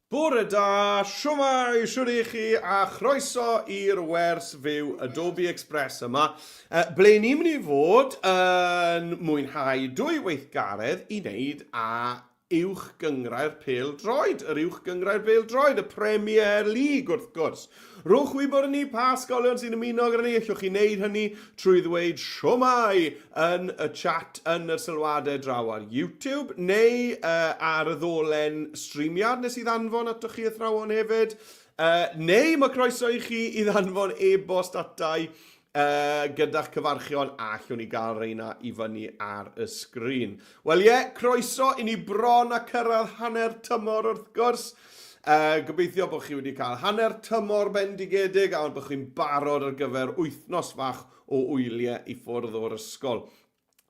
Bore da, shwmae, shwd i chi, a chroeso i'r wers fyw Adobe Express yma, ble ni'n mynd i fod yn mwynhau dwy weithgaredd i wneud â Uwch Gynghrair Pêl-droed, yr Uwch Gynghrair Bêl-droed, y Premier League wrth gwrs. Rhowch wybod i ni pa ysgolion sy'n ymuno gyda ni, allwch chi wneud hynny trwy ddweud shwmae yn y chat yn y sylwadau draw ar YouTube neu uh, ar y ddolen StreamYard nes i ddanfon atoch chi athrawon hefyd. Uh, neu mae croeso i chi i ddanfon e-bost atai Uh, gyda'ch cyfarchion a allwn ni gael reina i fyny ar y sgrin. Wel ie, yeah, croeso i ni bron a cyrraedd hanner tymor wrth gwrs. Uh, gobeithio bod chi wedi cael hanner tymor bendigedig a bod chi'n barod ar gyfer wythnos fach o wyliau i ffwrdd o'r ysgol.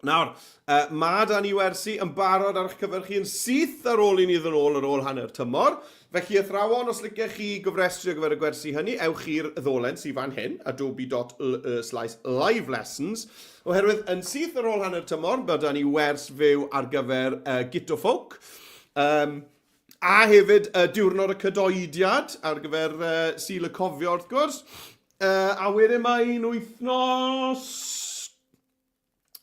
Nawr, uh, mae da ni wersi yn barod ar eich cyfer chi yn syth ar ôl i ni ddod ôl ar ôl hanner tymor. Felly, athrawon, os licech chi gofrestru ar gyfer y gwersi hynny, ewch i'r ddolen sydd fan hyn, adobe.ly slash live lessons, oherwydd yn syth ar ôl hanner tymor, mae da ni wers fyw ar gyfer uh, Gito Folk. Um, a hefyd uh, diwrnod y cydoediad ar gyfer uh, Sul y Cofio, wrth gwrs. Uh, a wedyn mae'n wythnos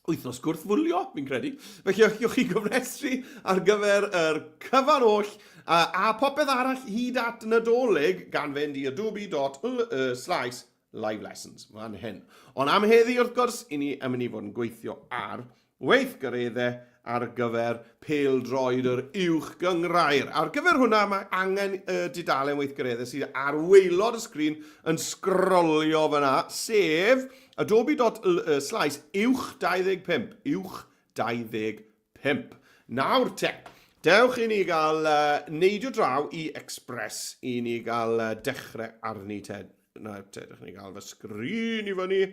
wythnos gwrthfwlio, fi'n credu. Felly allwch chi gofrestru ar gyfer yr cyfan oll a, a popeth arall hyd at Nadolig gan fynd i adobe.ly slash live lessons fan hyn. Ond am heddi wrth gwrs, i ni yn mynd i fod yn gweithio ar weithgareddau ar gyfer pêl-droed yr uwch gynghrair. Ar gyfer hwnna mae angen y dudalen weithgareddau sydd ar waelod y sgrin yn sgrolio fyna, sef adobe.ly slaes uwch 25, uwch 25. Nawr te, dewch i ni gael uh, neidio draw i Express i ni gael uh, dechrau arni te. Nawr te, dewch i ni gael fy sgrin i fyny.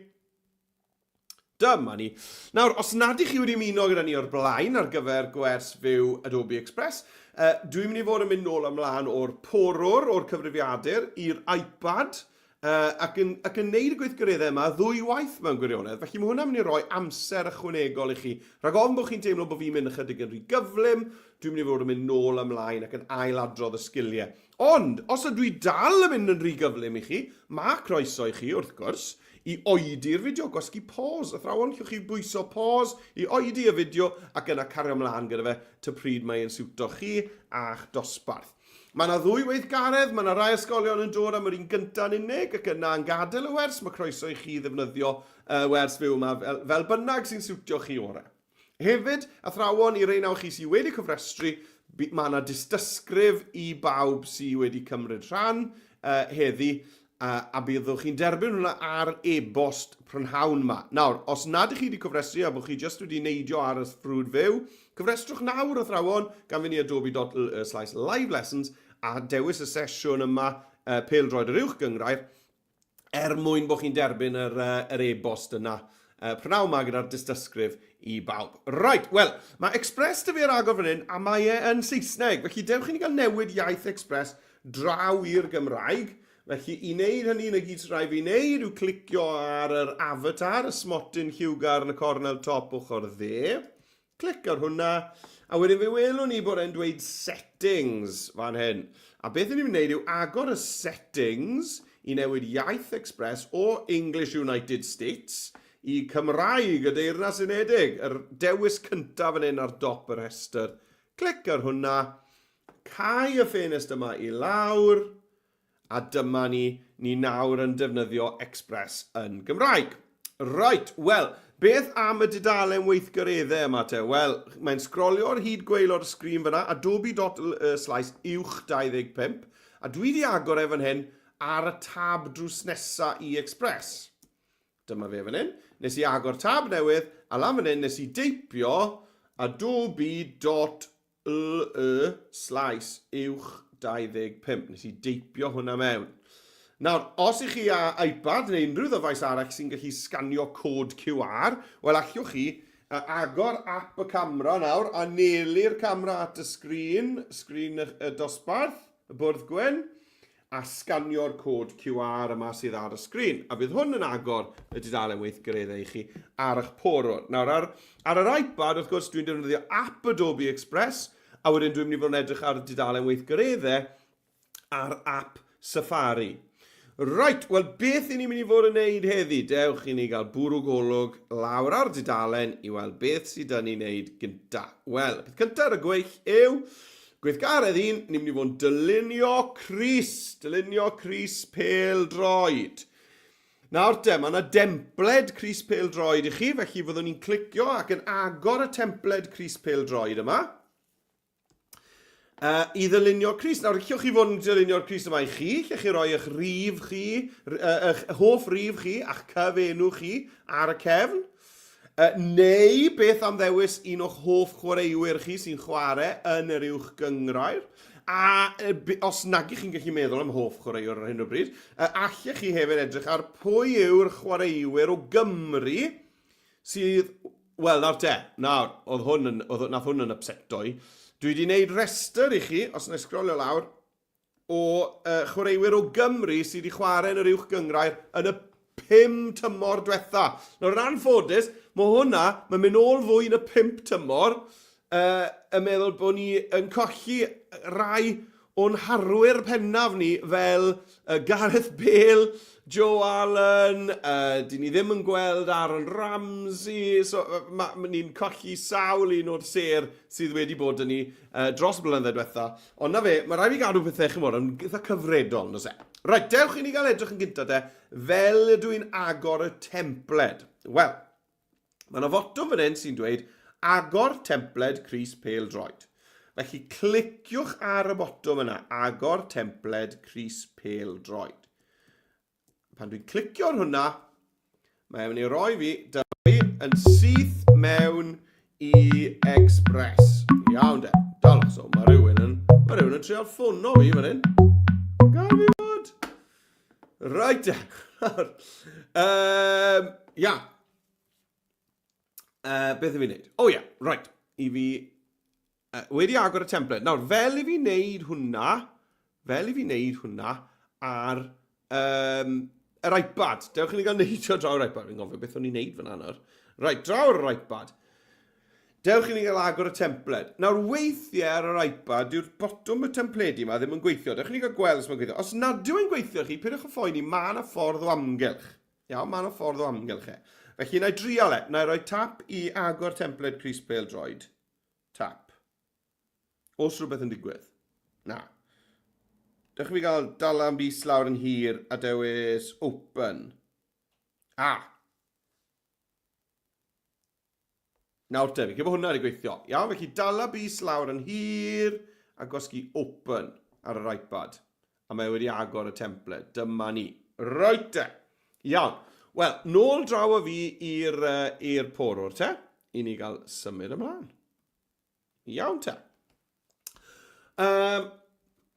Dyma ni. Nawr, os nad ych chi wedi ymuno gyda ni o'r blaen ar gyfer gwers fyw Adobe Express, uh, dwi'n mynd i fod yn mynd nôl ymlaen o'r porwr, o'r cyfrifiadur, i'r iPad, uh, ac, yn, ac yn neud y gweithgareddau yma ddwywaith mewn gwirionedd. Felly mae hwnna'n mynd i roi amser ychwanegol i chi. Rhag ofn bod chi'n teimlo bod fi'n mynd ychydig yn rhy gyflym, dwi'n mynd i fod yn mynd nôl ymlaen ac yn ailadrodd y sgiliau. Ond, os ydw i dal yn mynd yn rhy gyflym i chi, mae croeso i chi, wrth gwrs, i oedi'r fideo, gwasgu pause. Athrawon, llwch chi bwyso pause i oedi y fideo ac yna cario mlaen gyda fe ty pryd mae'n siwto chi a'ch dosbarth. Mae yna ddwy weithgaredd, mae yna rai ysgolion yn dod am yr un gyntaf yn unig ac yna yn gadael y wers. Mae croeso i chi ddefnyddio y wers fyw yma fel, fel bynnag sy'n siwtio chi orau. Hefyd, athrawon, i rei nawr chi sydd wedi cofrestru, mae yna dystysgrif i bawb sydd wedi cymryd rhan uh, heddi, uh, a byddwch chi'n derbyn hwnna ar e-bost prynhawn yma. Nawr, os nad ych chi wedi cofrestru a bod chi jyst wedi neidio ar y ffrwd fyw, cofrestrwch nawr, athrawon, gan fynd i adobe.ly slash live lessons a dewis y sesiwn yma, uh, Pêl-droed yr Uwch Gynghrair, er mwyn bod chi'n derbyn yr, uh, yr e-bost yna uh, prynawn ma gyda'r dystysgrif i bawb. Right, wel, mae Express dy fi ar agor fan hyn, a mae e yn Saesneg, felly dewch i ni gael newid iaith Express draw i'r Gymraeg. Felly, i wneud hynny, na gyd sy'n rhaid fi wneud yw clicio ar yr avatar, y smotyn lliwgar yn y cornel top ochr dde. Clic ar hwnna, a wedyn fe welwn ni bod e'n dweud settings fan hyn. A beth ni'n wneud yw agor y settings i newid iaith Express o English United States i Cymraeg y Deyrnas Unedig, yr dewis cyntaf fan hyn ar dop y rhestr. Clic ar hwnna, cau y ffenest yma i lawr, A dyma ni, ni nawr yn defnyddio Express yn Gymraeg. Right, wel, beth am y dudalen weithgareddau yma te? Wel, mae'n sgrolio ar hyd gwaelod y sgrin fyna, adobe.ly slaes uwch 25, a dwi wedi agor e fan hyn ar y tab drws nesa i Express. Dyma fe fan hyn. Nes i agor tab newydd, a lan fan hyn nes i deipio adobe.ly Y slaes uwch 25. Nes i deipio hwnna mewn. Nawr, os ych chi â iPad neu unrhyw ddyfais arall sy'n gallu sganio cod QR, wel allwch chi agor app y camera nawr a nelu'r camera at y sgrin, sgrin y dosbarth, y bwrdd gwyn, a sganio'r cod QR yma sydd ar y sgrin. A bydd hwn yn agor y dudalen weithgareddau i chi ar eich porwr. Nawr, ar, ar yr iPad, wrth gwrs, dwi'n defnyddio app Adobe Express, a wedyn dwi'n mynd i fod yn edrych ar y dudalen weithgareddau. ar app Safari. Right, wel beth i ni'n mynd i fod yn neud heddi? Dewch i ni gael bwrw golwg lawr ar dudalen i weld beth sydd da ni'n neud gynta. Wel, y peth cynta ar y gweill yw gweithgaredd un, ni'n mynd i fod yn dylunio crys, dylunio crys pêl-droed. Nawr te, mae yna dempled crys pêl-droed i chi, felly fyddwn ni'n clicio ac yn agor y templed crys pêl-droed yma. I ddylunio crys. Nawr, allwch chi fod yn dylunio'r crys yma i chi, lle chi roi eich rif chi, eich hoff rif chi a'ch cyfenw chi ar y cefn. Neu beth am ddewis un o'ch hoff chwaraewyr chi sy'n chwarae yn yr uwch gynghrair. A os nag ych chi'n gallu meddwl am hoff chwaraewr ar hyn o bryd, allech chi hefyd edrych ar pwy yw'r chwaraewyr o Gymru sydd... Wel, nawr te, nawr, oedd hwn yn, oedd, nath hwn yn upseto i. Dwi wedi gwneud rhestr i chi, os wna i sgrolio lawr, o uh, chwaraewyr o Gymru sydd wedi chwarae yn yr uwch gynghrair yn y pum tymor diwetha. Nawr, yn anffodus, mae hwnna, mae'n mynd ôl fwy na pump tymor, uh, yn meddwl bod ni yn colli rai o'n harwyr pennaf ni fel uh, Gareth Bale, Joe Allen, uh, dyn ni ddim yn gweld Aaron Ramsey, so uh, ma, ma ni'n colli sawl un o'r sêr sydd wedi bod yn ni uh, dros y blynyddoedd diwetha. Ond na fe, mae rhaid fi gadw pethau chymod yn eitha cyfredol, nos e. Reit, dewch i ni gael edrych yn gyntaf de, fel ydw i'n agor y templed. Wel, Mae yna fotwm fan hyn sy'n dweud agor templed crys pêl-droed. Felly cliciwch ar y botwm yna, agor templed crys pêl-droed. Pan dwi'n clicio ar hwnna, mae'n mynd i roi fi, dyma fi, yn syth mewn i Express. Iawn de, dal, so mae rhywun yn, mae rhywun yn trial ffono fi fan hyn. Gael fi fod? Right de. um, ia. Beth i fi wneud? O oh, ia, yeah, right. I fi wedi agor y template. Nawr, fel i fi wneud hwnna, fel i fi wneud hwnna ar um, yr iPad. Dewch i ni gael neidio draw yr iPad. Fi'n gofio beth o'n i'n neud fyna nawr. Right, draw yr iPad. Dewch i ni gael agor y templed. Nawr, weithiau ar yr iPad, dyw'r botwm y templedi yma ddim yn gweithio. Dewch i ni gael gweld os mae'n gweithio. Os nad yw'n gweithio chi, peidiwch â phoeni, mae yna ffordd o amgylch. Iawn, mae yna ffordd o amgylch e. Felly, na i drial e. Na i roi tap i agor templed crys pêl-droed. Tap. Os rhywbeth yn digwydd? Na. Dewch i fi gael dala am bys lawr yn hir a dewis open. Ah! Nawr te, fi'n credu bod hwnna wedi gweithio. Iawn, felly dala bys lawr yn hir a gwasgu open ar yr iPad. A mae wedi agor y template. Dyma ni. Reit te. Iawn. Wel, nôl draw â fi i'r uh, porwr te, i ni gael symud ymlaen. Iawn te. Um,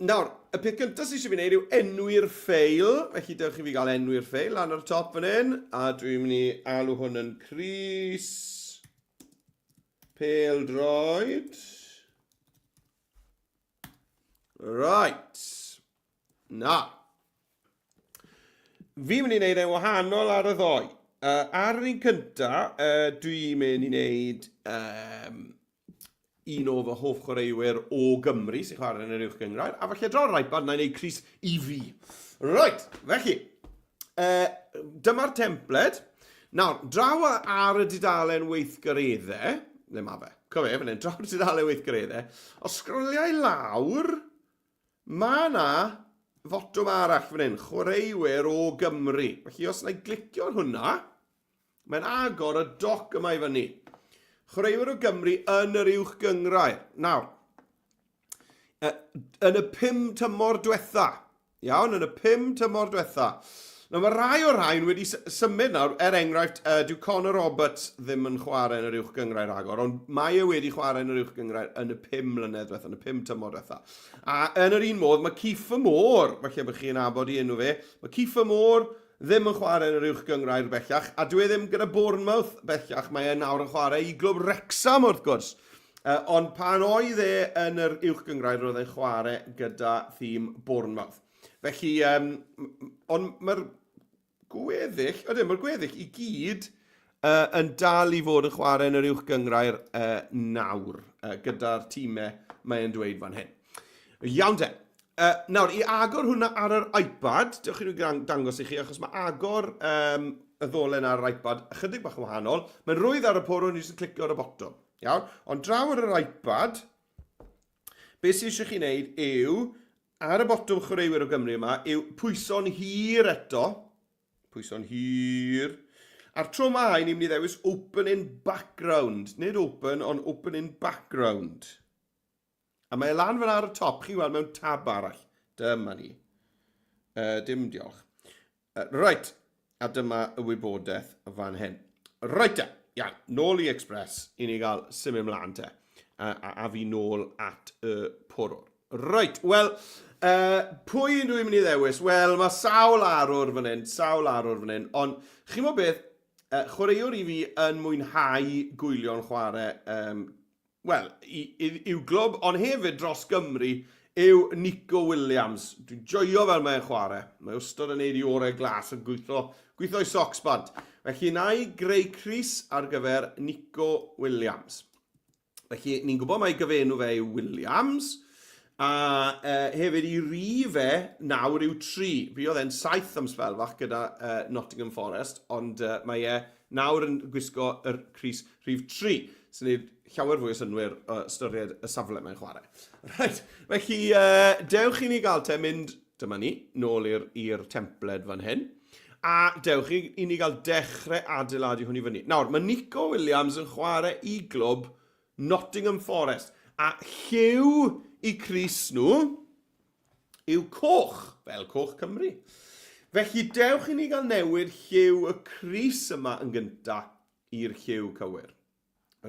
nawr, y peth gyntaf sydd eisiau fi wneud yw enwi'r ffeil. Felly dewch i fi gael enwi'r ffeil lan ar y top fan hyn. A dwi'n mynd i alw hwn yn Cris Pêl-droed. Right. Na. Fi'n mynd i wneud e'n wahanol ar y ddoi. Ar yr un cynta, dwi'n mynd i wneud um, un o fy hoff chwaraewyr o Gymru sy'n chwarae yn yr Uwch Gynghrair, a falle dra'r iPad na i wneud crys i fi. Right, felly, dyma'r templed. Nawr, draw ar y dudalen weithgareddau, le mae fe? Cofio, fan hyn, draw ar y dudalen weithgareddau, os sgroliau lawr, Mae 'na fotwm arall fan hyn, chwaraewyr o Gymru. Felly os na i glicio ar hwnna, mae'n agor y doc yma i fyny. Chwaraewyr o Gymru yn yr uwch gynghrair. Nawr, yn y pum tymor diwetha, iawn, yn y pum tymor diwetha. Nawr mae rhai o'r rhain wedi symud nawr, er enghraifft, dyw Connor Roberts ddim yn chwarae yn yr Uwch Gynghrair rhagor, ond mae e wedi chwarae yn yr Uwch Gynghrair yn y pum mlynedd diwetha, yn y pum tymor diwetha. A yn yr un modd, mae Kieffer Moore, falle bod chi'n nabod i enw fe, mae Kieffer Moore ddim yn chwarae yn yr Uwch Gynghrair bellach, a dyw e ddim gyda Bournemouth bellach, mae e nawr yn chwarae i glwb Wrexham wrth gwrs. Ond pan oedd e yn yr Uwch Gynghrair, roedd e'n chwarae gyda thîm Bournemouth. Felly, um, ond mae'r gweddill, ydyn, mae'r gweddill i gyd yn dal i fod yn chwarae yn yr uwch gynghrair nawr, gyda'r tîmau mae'n dweud fan hyn. Iawn te. Nawr, i agor hwnna ar yr iPad, dewch i ni dangos i chi, achos mae agor um, y ddolen ar yr iPad ychydig bach yn wahanol. Mae'n rwydd ar y porwr, ni jyst yn clicio ar y botwm. Iawn? Ond draw ar yr iPad, beth sydd eisiau chi wneud yw, ar y botwm chwaraewyr o Gymru yma, yw pwyso'n hir eto. Pwyso'n hir. A'r tro yma, ni'n mynd i ddewis open in background. Nid open, ond open in background. A mae e lan fan ar y top, chi'n weld mewn tab arall. Dyma ni. Dim diolch. Right, a dyma y wybodaeth fan hyn. Right te, iawn, nôl i Express i ni gael symud mlaen te. A fi nôl at y porwr. Right, wel, pwy yn dwi'n mynd i ddewis? Wel, mae sawl arwr fan hyn, sawl arwr fan hyn, ond chi'n gwybod beth, chwaraewr i fi yn mwynhau gwylio'n chwarae um, wel, i'w glwb, ond hefyd dros Gymru, yw Nico Williams. Dwi'n joio fel mae'n chwarae. Mae wastad yn neud i orau glas yn gweithio, gweithio i socks bant. Felly, na i greu crys ar gyfer Nico Williams. Felly, ni'n gwybod mai gyfenw fe yw Williams, a uh, hefyd i rif fe nawr yw 3. Buodd e'n 7 am sbel fach gyda uh, Nottingham Forest, ond uh, mae e nawr yn gwisgo yr crys rhif 3, sy'n gwneud llawer fwy o synnwyr o ystyried y safle mae'n chwarae. Reit, felly uh, dewch i ni gael te mynd, dyma ni, nôl i'r templed fan hyn, a dewch i, i ni gael dechrau adeiladu hwn i fyny. Nawr, mae Nico Williams yn chwarae i glwb Nottingham Forest, a lliw i crys nhw yw coch, fel coch Cymru. Felly dewch i ni gael newid lliw y crys yma yn gyntaf i'r lliw cywir.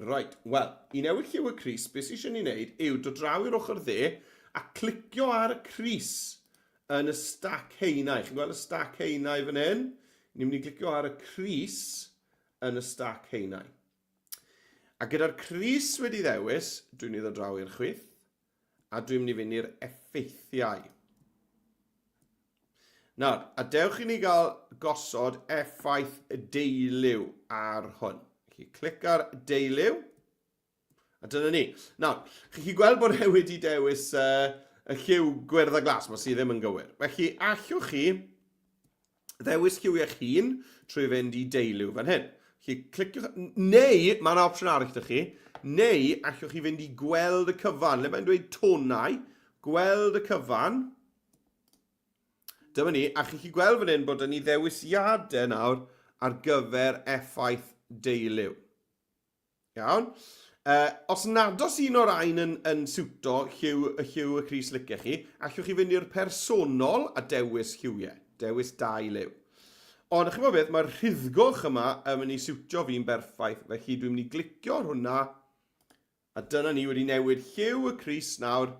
Reit, wel, i newid lliw y crys, beth sydd eisiau ni wneud yw dod draw i'r ochr dde a clicio ar y crys yn y stac haenau. Chi'n gweld y stac haenau fan hyn? Ni'n mynd i glicio ar y crys yn y stac haenau. A gyda'r crys wedi ddewis, dwi'n mynd i ddod draw i'r chwith, a dwi'n mynd i fynd i'r effeithiau. Nawr, a dewch i ni gael gosod effaith deiliw ar hwn. Chi clic ar deiliw, a dyna ni. Nawr, chi chi gweld bod e wedi dewis y lliw gwyrdd a glas, mae sydd ddim yn gywir. Felly, allwch chi ddewis lliwiau'ch hun trwy fynd i deiliw fan hyn. Felly, cliciwch, neu, mae yna opsiwn arall 'da chi, neu allwch chi fynd i gweld y cyfan, le mae'n dweud tonau, gweld y cyfan, Dyma ni, a chi'n gallu gweld fan hyn bod 'da ni ddewisiadau nawr ar gyfer effaith deiliw. Iawn? Os nad oes un o'r rhain yn, yn siwto lliw, y lliw y crys licech chi, allwch chi fynd i'r personol a dewis lliwiau, dewis dau liw. Ond chi'n gwybod beth, mae'r rhuddgoch yma yn mynd i siwtio fi'n berffaith, felly dwi'n mynd i glicio ar hwnna. A dyna ni wedi newid lliw y crys nawr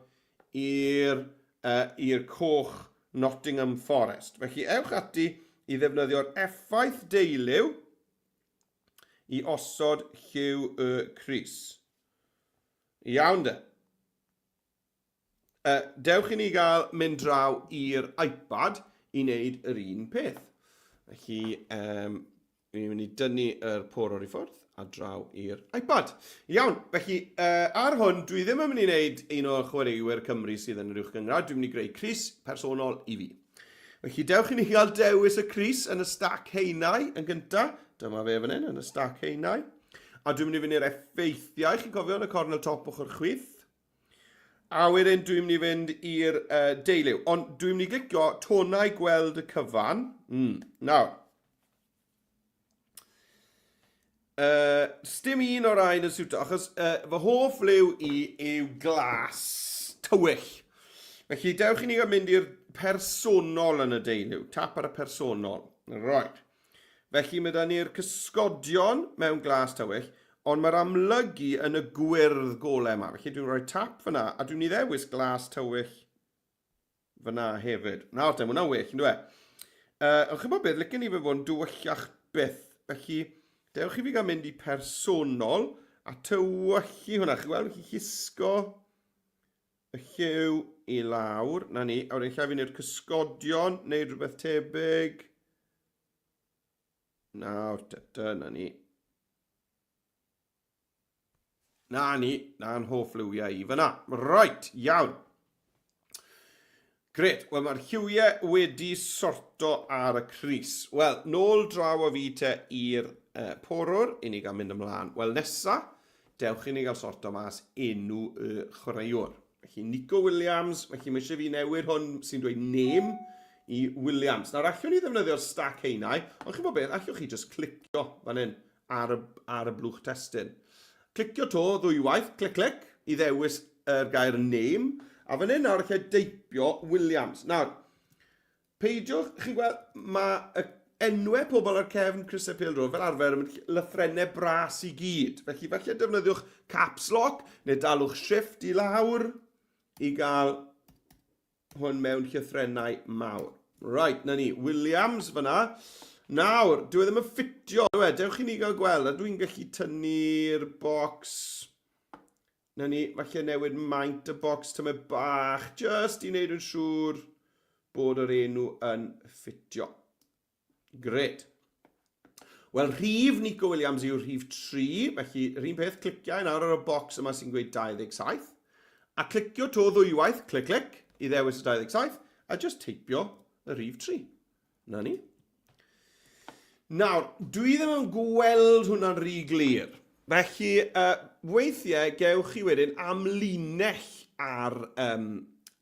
i'r uh, i'r coch Nottingham Forest. Felly ewch ati i ddefnyddio'r effaith deiliw i osod lliw y crys. Iawn de. Uh, dewch i ni gael mynd draw i'r iPad i wneud yr un peth. Felly, um, ni'n mynd i dynnu yr porwr i ffwrdd a draw i'r iPad. Iawn, felly uh, ar hwn, dwi ddim yn mynd i wneud un o'r chwaraewyr Cymru sydd yn yr uwch gynghrair, dwi'n mynd i greu crys personol i fi. Felly dewch i ni gael dewis y crys yn y stac haenau yn gyntaf. Dyma fe fan hyn, yn y stac haenau. A dwi'n mynd i fynd i'r effeithiau, chi'n cofio, yn y cornel top ochr chwith. A wedyn dwi'n mynd i fynd i'r uh, deiliw. Ond dwi'n mynd i glicio tonau gweld y cyfan. Nawr. Sdim un o'r rhain yn siwto, achos fy hoff liw i yw glas tywyll. Felly dewch i ni mynd i'r personol yn y deiliw. Tap ar y personol. Right. Felly mae 'da ni'r cysgodion mewn glas tywyll, ond mae'r amlygu yn y gwyrdd golau yma. Felly dwi'n rhoi tap fyna, a dwi'n i ddewis glas tywyll fyna hefyd. Nawr te, mae hwnna'n well, yn dweud? Ond chi'n bod beth, licen i fe fod yn dywyllach byth. Felly, dewch i fi gael mynd i personol a tywyllu hwnna. Chi'n gweld, chi'n llusgo y lliw i lawr. Na ni, a wedyn lle fi'n i'r cysgodion, neu rhywbeth tebyg. Nawr, dyna ni. Na ni, na'n hoff liwiau i fyna. Right, iawn. Grêt, wel mae'r lliwiau wedi sorto ar y crys. Wel, nôl draw â fi te i'r uh, porwr i ni gael mynd ymlaen. Wel, nesa, dewch i ni gael sorto mas enw y chwaraewr. Felly, Nico Williams, felly mae eisiau fi newid hwn sy'n dweud name i Williams. Nawr, allwn ni ddefnyddio'r stack heinau, ond chi'n bod beth, allwch chi just clicio fan hyn ar y, ar y blwch testun. Clicio to ddwywaith, clic clic, i ddewis yr gair name, a fan hyn nawr allai deipio Williams. Nawr, peidiwch, chi'n gweld, mae y enwau pobl ar cefn crysau pêl-droed fel arfer yn lythrennau bras i gyd. Felly falle defnyddiwch caps lock neu dalwch shift i lawr i gael hwn mewn llythrennau mawr. Right, na ni, Williams fyna. Nawr, dyw e ddim yn ffitio, dyw e? Dewch i ni gael gweld, a dwi'n gallu tynnu'r bocs. Na ni, falle newid maint y bocs tymed bach, just i wneud yn siŵr bod yr enw yn ffitio. Grêt. Wel, rhif Nico Williams yw rhif 3, felly yr un peth, cliciau nawr ar y bocs yma sy'n gweud 27, a clicio to ddwywaith, clic, clic, i ddewis y 27, a just teipio y rhif 3. Na ni. Nawr, dwi ddim yn gweld hwnna'n rhy glir. Felly, uh, weithiau gewch chi wedyn amlinell ar, um,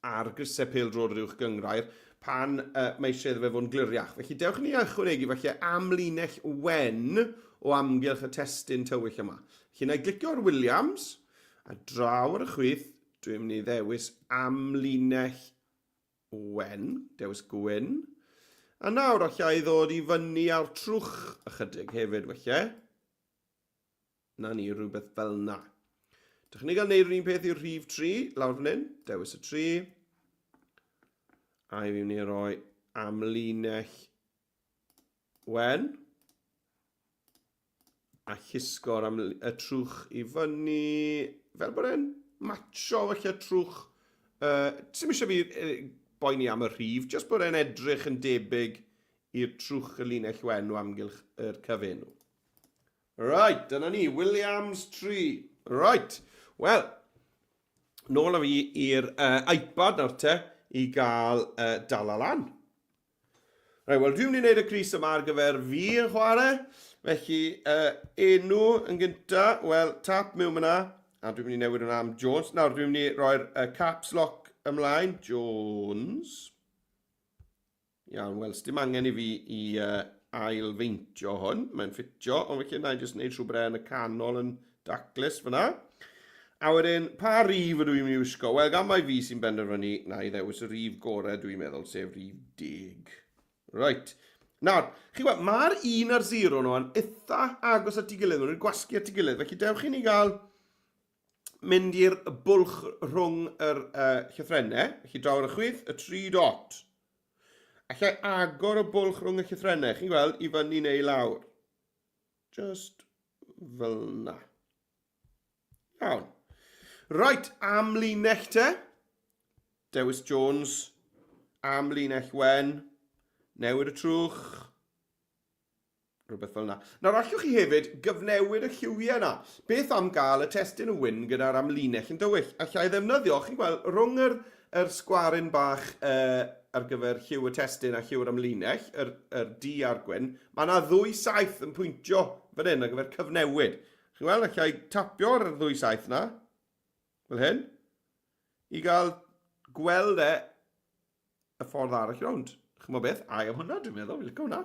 ar grysau pêl-droed yr uwch gynghrair pan uh, mae eisiau iddo fe fod yn gliriach. Felly, dewch ni ychwanegu falle amlinell wen o amgylch y testun tywyll yma. Felly, na i glicio ar Williams, a draw ar y chwith, dwi'n mynd i ddewis amlinell wen, dewis gwyn. A nawr allai ddod i fyny ar trwch ychydig hefyd, felly. Na ni, rhywbeth fel na. Dych chi'n gael neud yr un peth i'r rhif 3, lawr fan hyn, dewis y 3. A i fi mynd i roi amlinell wen. A llusgo'r y trwch i fyny, fel bod e'n matcho felly trwch. Uh, Sim eisiau fi boeni am y rhif, jyst bod e'n edrych yn debyg i'r trwch y linell wen o amgylch yr cyfenw. Right, dyna ni, Williams 3. Right, wel, nôl â fi i'r uh, iPad nawr te i gael uh, dala lan. Right, wel dwi'n mynd i wneud y crys yma ar gyfer fi yn chwarae. Felly, uh, enw yn gynta, wel, tap mewn fyna, a dwi'n mynd i newid hwnna am Jones. Nawr, dwi'n mynd i roi'r uh, caps lock ymlaen, Jones. Iawn, wel, sdim angen i fi i uh, ail-feintio hwn. Mae'n ffitio, ond felly na i jyst wneud siŵr bod e yn y canol yn daclus fyna. A wedyn, pa rif ydw i'n mynd i wisgo? Wel, gan mai fi sy'n benderfynu, na i ddewis y rif gorau dwi'n meddwl, sef rif deg. Right. Nawr, chi'n gweld, mae'r 1 a'r 0 nhw yn eitha agos at ei gilydd, maen nhw'n gwasgu at ei gilydd, felly dewch i ni gael mynd i'r bwlch rhwng yr uh, llythrennau, felly draw ar y chwith, y tri dot. Allai agor y bwlch rhwng y llythrennau, chi'n gweld, i fyny neu i lawr. Just fel na. Iawn. Right, am linell te. Dewis Jones, am linell wen. Newid y trwch. Rhywbeth fel yna. Nawr, allwch chi hefyd gyfnewid y lliwiau yna. Beth am gael y testun yn wyn gyda'r amlinell yn dywyll? Alla i ddefnyddio, chi'n gweld, rhwng yr, yr sgwaryn bach uh, ar gyfer lliw y testun a lliw yr amlinell, yr, yr du a'r gwyn, mae yna ddwy saeth yn pwyntio fan hyn ar gyfer cyfnewid. Chi'n gweld, alla i tapio ar y ddwy saeth yna, fel hyn, i gael gweld e y ffordd arall rownd. Chi'n gwybod beth? Ai am hwnna, dwi'n meddwl, fi'n licio hwnna.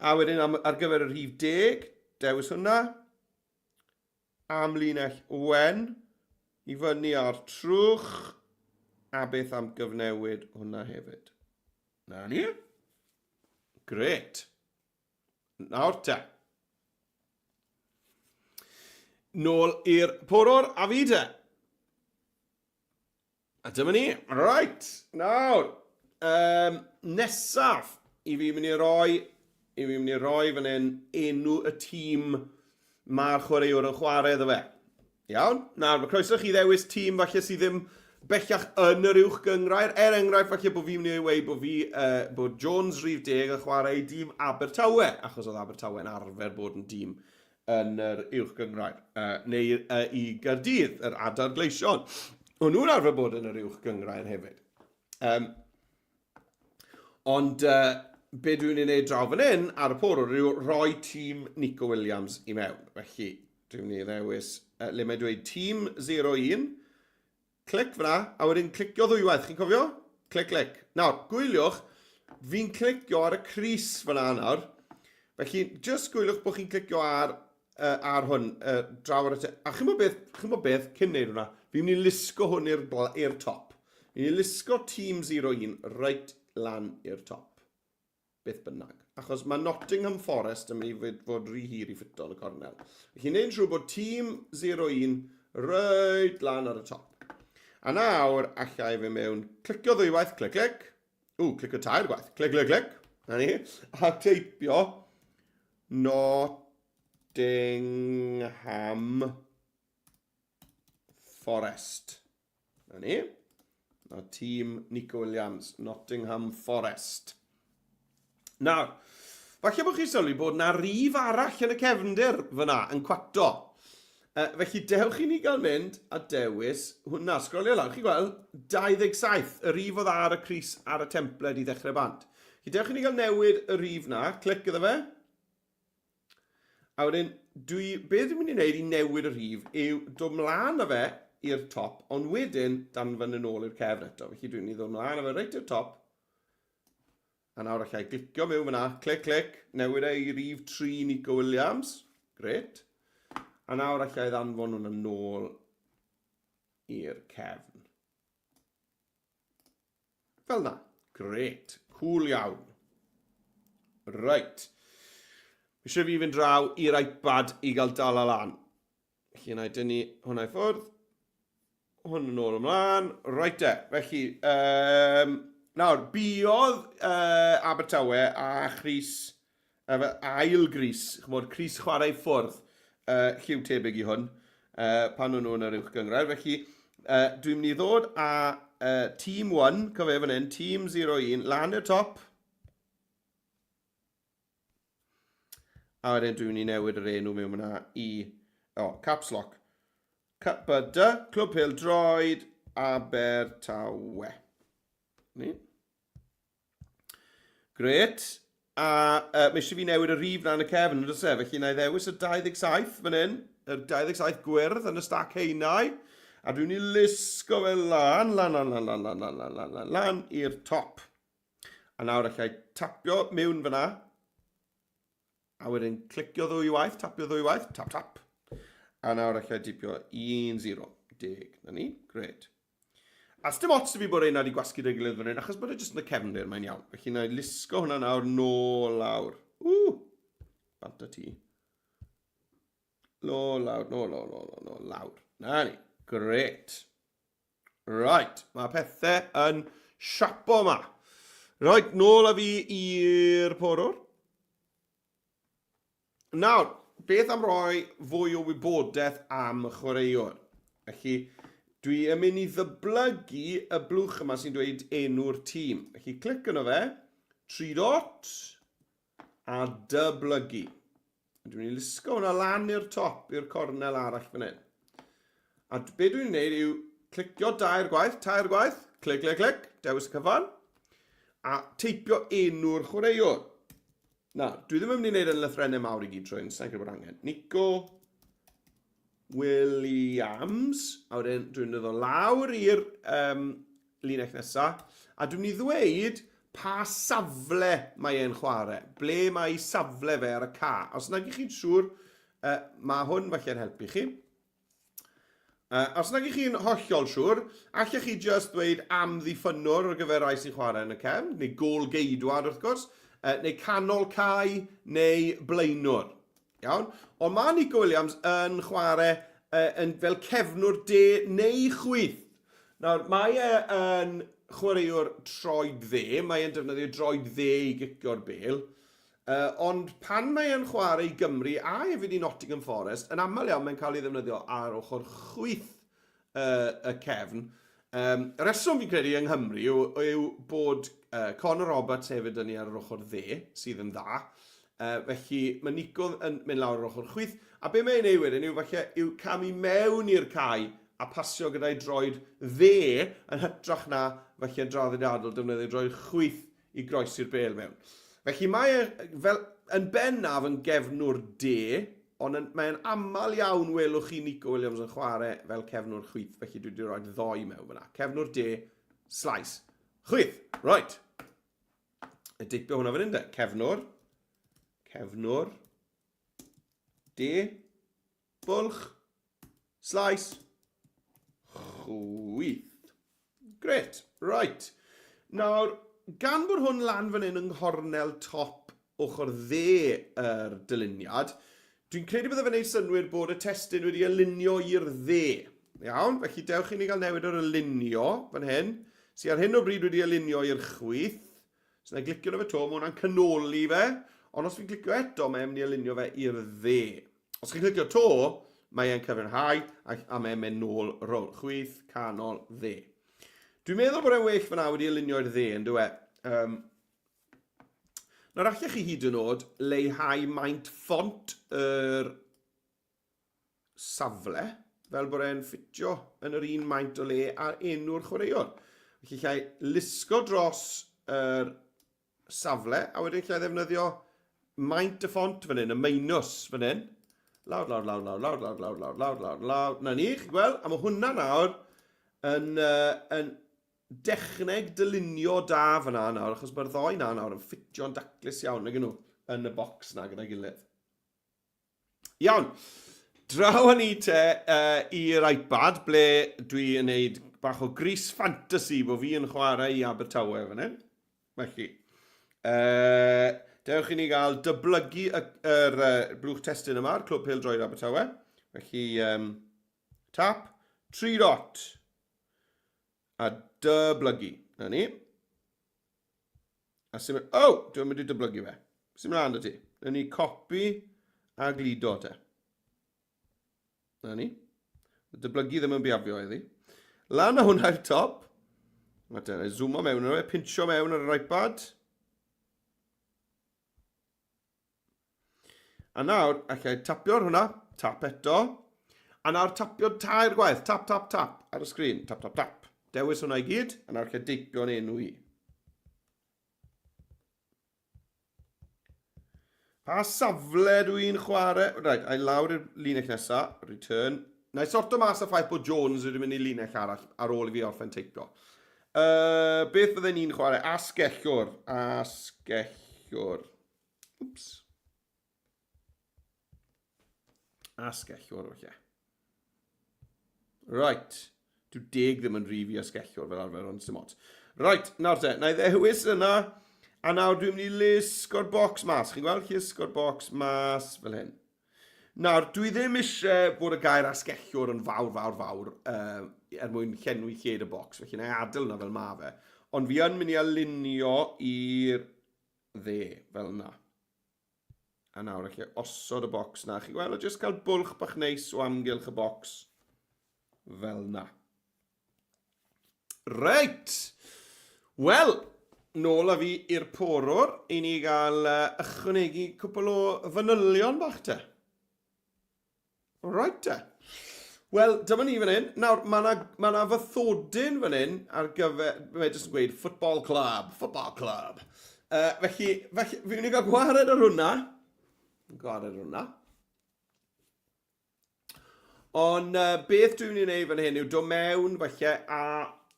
A wedyn am, ar gyfer y rhif deg, dewis hwnna. Am linell wen, i fyny ar trwch, a beth am gyfnewid hwnna hefyd. Na ni. Gret. Nawr te. Nôl i'r porwr a fi te. A dyma ni. Right. Nawr. Um, nesaf, i fi mynd i roi, i fi mynd i roi fan hyn enw y tîm mae'r chwaraewr yn chwarae iddo fe. Iawn? Nawr, mae croeso chi ddewis tîm falle sydd ddim bellach yn yr uwch gynghrair. Er enghraifft, falle bod fi'n mynd i weud bod fi, uh, bod Jones rhif deg yn chwarae i dîm Abertawe, achos oedd Abertawe yn arfer bod yn dîm yn yr uwch gynghrair. Uh, neu uh, i Gaerdydd, yr Adar Gleision. O'n nhw'n arfer bod yn yr uwch gynghrair hefyd. Um, Ond uh, be dwi'n ei wneud draw fan hyn ar y porwr yw rhoi tîm Nico Williams i mewn. Felly, dwi'n mynd i ddewis uh, le mae'n dweud tîm 01, Clic fyna, a wedyn clicio ddwywaith, chi'n cofio? Clic, clic. Nawr, gwyliwch, fi'n clicio ar y crys fyna nawr. Felly, just gwyliwch bod chi'n clicio ar, uh, ar hwn, uh, draw ar y te. A chi'n bod beth, chi'n bod beth, cyn neud hwnna, fi'n mynd i lusgo hwn i'r top. Fi'n mynd i lusgo tîm 01 reit lan i'r top. beth bynnag. Achos mae Nottingham Forest yn mynd i fod rhy hir i ffito yn y cornel. Felly wneud yn siŵr bod tîm 0-1 reit lan ar y top. A nawr, allai fe mewn clicio ddwywaith, clic, clic. Ww, clicio tair gwaith, clic, clic, clic. Na ni. A teipio Nottingham Forest. Na ni. Na tîm Nico Williams, Nottingham Forest. Nawr, falle bod chi'n sylwi bod na rif arall yn y cefndir fyna, yn cwato. Uh, felly dewch i ni gael mynd a dewis hwnna. Sgrolio lawr, chi'n gweld, 27, y rif oedd ar y cris ar y templed i ddechrau bant. Felly dewch i ni gael newid y rif na, clic iddo fe. A wedyn, dwi, be dwi'n mynd i wneud i newid y rhif yw dod mlaen â fe i'r top, ond wedyn danfon yn ôl i'r cefn eto. Felly dwi'n mynd i ddod mlaen â fe reit i'r top. A nawr allai glicio mewn fyna, clic, clic, newid e i rif 3 Nico Williams. Gret. A nawr allai ddanfon hwnna nôl i'r cefn. Fel na. Gret. Cool iawn. Reit. Eisiau fi fynd draw i'r iPad i gael dal lan. Felly yna i dynnu hwnna i ffwrdd. Hwn yn ôl ymlaen. Reit e. Felly, um, nawr, buodd uh, Abertawe a Chris Efo ail grys, ch'mod, crys chwarae i ffwrdd, uh, lliw tebyg i hwn, uh, pan o'n nhw yn yr uwch gynghrair. Felly, uh, dwi'n mynd i ddod â uh, Team 1, cofio fan hyn, Team 01, lan i'r top. A wedyn dwi'n mynd i newid yr enw mewn fyna i, oh, caps lock. C, B, D, Clwb Pêl Droed, Abertawe. Ni. Gret. A uh, mae eisiau fi newid y rhif na yn y cefn, yn e? Felly na i ddewis y 27 fan hyn, yr 27 gwyrdd yn y stac heinau. A dwi'n mynd i lusgo fe lan, lan, lan, lan, lan, lan, lan, lan, lan, lan, lan i'r top. A nawr allai tapio mewn fyna. A wedyn clicio ddwy waith, tapio ddwy waith, tap, tap. A nawr allai dipio 1, 0, 10. Na ni, gret. A sdim ots 'da fi bod reina 'di gwasgu 'da'i gilydd fan hyn, achos bod e jyst yn y cefndir, mae'n iawn. Felly na i lusgo hwnna nawr nôl lawr. Ww! Bant o ti. Nôl lawr, nôl, nôl, nôl, nôl, nôl, lawr. Na ni. Gret. Right, mae pethau yn siapo yma. Right, nôl â fi i'r porwr. Nawr, beth am roi fwy o wybodaeth am y chwaraewr? Felly, dwi yn mynd i ddyblygu y blwch yma sy'n dweud enw'r tîm. Felly, clic yno fe, tri dot, a dyblygu. Dwi'n mynd i lusgo hwnna lan i'r top, i'r cornel arall fan hyn. A be dwi'n gwneud yw clicio dair gwaith, tair gwaith, clic, clic, clic, dewis y cyfan, a teipio enw'r chwaraewr. Na, dwi ddim yn mynd i wneud yn lythrennau mawr i gyd trwy'n, sa'n credu bod angen. Nico Williams, a wedyn dwi'n dod o lawr i'r um, linell nesaf, a dwi'n mynd i ddweud pa safle mae e'n chwarae, ble mae ei safle fe ar y ca. Os nag ych chi'n siŵr, uh, mae hwn falle'n helpu chi. Uh, os nag ych chi'n hollol siŵr, allech chi just ddweud amddiffynnwr ar gyfer rai sy'n chwarae yn y cefn, neu gôl geidwad wrth gwrs, uh, neu canol cae, neu blaenwr. Iawn? Ond mae Nico Williams yn chwarae uh, yn fel cefnwr de neu chwith. Nawr, mae e yn chwaraewr troed dde, mae e'n defnyddio droed dde i gicio'r bel. Uh, ond pan mae e'n chwarae i Gymru a hefyd i Nottingham Forest, yn aml iawn mae'n cael ei ddefnyddio ar ochr chwith uh, y cefn. Um, y reswm fi'n credu yng Nghymru yw, yw bod uh, Conor Roberts hefyd yn ni ar yr ochr dde, sydd yn dda. Uh, felly mae Nico yn mynd lawr yr ochr chwith, a be mae'n ei wedyn yw falle yw camu mewn i'r cae a pasio gyda'i droed dde yn hytrach na falle draddodiadol defnyddio droed chwith. i groesi'r bêl mewn. Felly mae e fel yn bennaf yn gefnwr de, ond yn, mae'n aml iawn welwch chi Nico Williams yn chwarae fel cefnwr chwith, felly dwi wedi rhoi ddoi mewn fyna. Cefnwr de, slice, chwith. Right. Y deipio hwnna fan hyn de. Cefnwr, cefnwr, de, bwlch, Slice. Chwith. Gret. Right. Nawr, gan bod hwn lan fan hyn yng nghornel top ochr dde yr dyluniad, dwi'n credu bydde fe'n neud synnwyr bod y testun wedi alinio i'r dde. Iawn, felly dewch i ni gael newid yr alinio fan hyn, sy ar hyn o bryd wedi alinio i'r chwith. Os na i glicio arno fe 'to, mae hwnna'n canoli fe, ond os fi'n clicio eto, mae'n mynd i alinio fe i'r dde. Os chi'n clicio 'to, mae e'n cyfiawnhau a, a mae'n mynd nôl rownd. Chwith, canol, dde. Dwi'n meddwl bod e'n well fyna wedi alinio i'r dde, yn dyw e? Um, nawr allech chi hyd yn oed leihau maint ffont yr safle fel bod e'n ffitio yn yr un maint o le ar enw'r chwaraewr. Felly llai lusgo dros yr safle a wedyn llai ddefnyddio maint y ffont fan hyn, y minus fan hyn. Lawr, lawr, lawr, lawr, lawr, lawr, lawr, lawr, lawr, lawr, lawr. Na ni, chi'n gweld? A mae hwnna nawr yn, uh, yn dechneg dylunio da fyna nawr, achos mae'r ddoi na nawr yn ffitio'n daclus iawn nag nhw yn y bocs na gyda'i gilydd. Iawn. Draw â ni te uh, i'r iPad, ble dwi yn neud bach o gris fantasy bod fi yn chwarae i Abertawe fan hyn. Felly, uh, dewch i ni gael dyblygu yr, yr uh, blwch testun yma, ar Clwb Pêl-droed Abertawe. Felly, um, tap, tri dot, a dyblygu. Na ni. A sy'n mynd... Oh! Dwi'n mynd i dyblygu fe. Sy'n mynd da ti? Nawn ni copi a gludo te. Na ni. Dyblygu ddim yn biafio iddi. Lan â hwnna i'r top. A te, na i zoomo mewn ar e, pincho mewn ar yr iPad. A nawr, allai tapio ar hwnna, tap eto. A nawr tapio tair gwaith, tap, tap, tap, ar y sgrin, tap, tap, tap. Dewis hwnna i gyd, a nawr allai deipio'n enw i. Pa safle dwi'n chwarae? Right, a'i lawr i'r linell nesaf, return. Na i sorto mas y ffaith bod Jones wedi mynd i linell arall ar ôl i fi orffen teipio. Uh, beth fydden ni'n chwarae? Asgellwr. Asgellwr. Wps. Asgellwr, felly. Right. Dyw deg ddim yn rif i asgellwr fel arfer, ond sim ots. Right, nawr te, na i ddewis yna, a nawr dwi'n mynd i lusgo'r bocs mas. Chi'n gweld llusgo'r bocs mas fel hyn. Nawr, dwi ddim eisiau bod y gair asgellwr yn fawr, fawr, fawr, uh, er mwyn llenwi lled y bocs, felly na i adael yna fel ma fe. Ond fi yn mynd i alinio i'r dde, fel yna. A nawr, allai osod y bocs na. Chi'n gweld, o jyst cael bwlch bach neis o amgylch y bocs. Fel na. Reit! Wel, nôl â fi i'r porwr i ni gael uh, ychwanegu cwpl o fanylion bach te. Reit te. Wel, dyma ni fan hyn. Nawr, mae yna ma na fathodyn fan hyn ar gyfer... Mae jyst yn gweud football club, football club. Uh, felly, felly, fi'n mynd i gael gwared ar hwnna. Gwared ar hwnna. Ond uh, beth dwi'n mynd i wneud fan hyn yw dod mewn falle a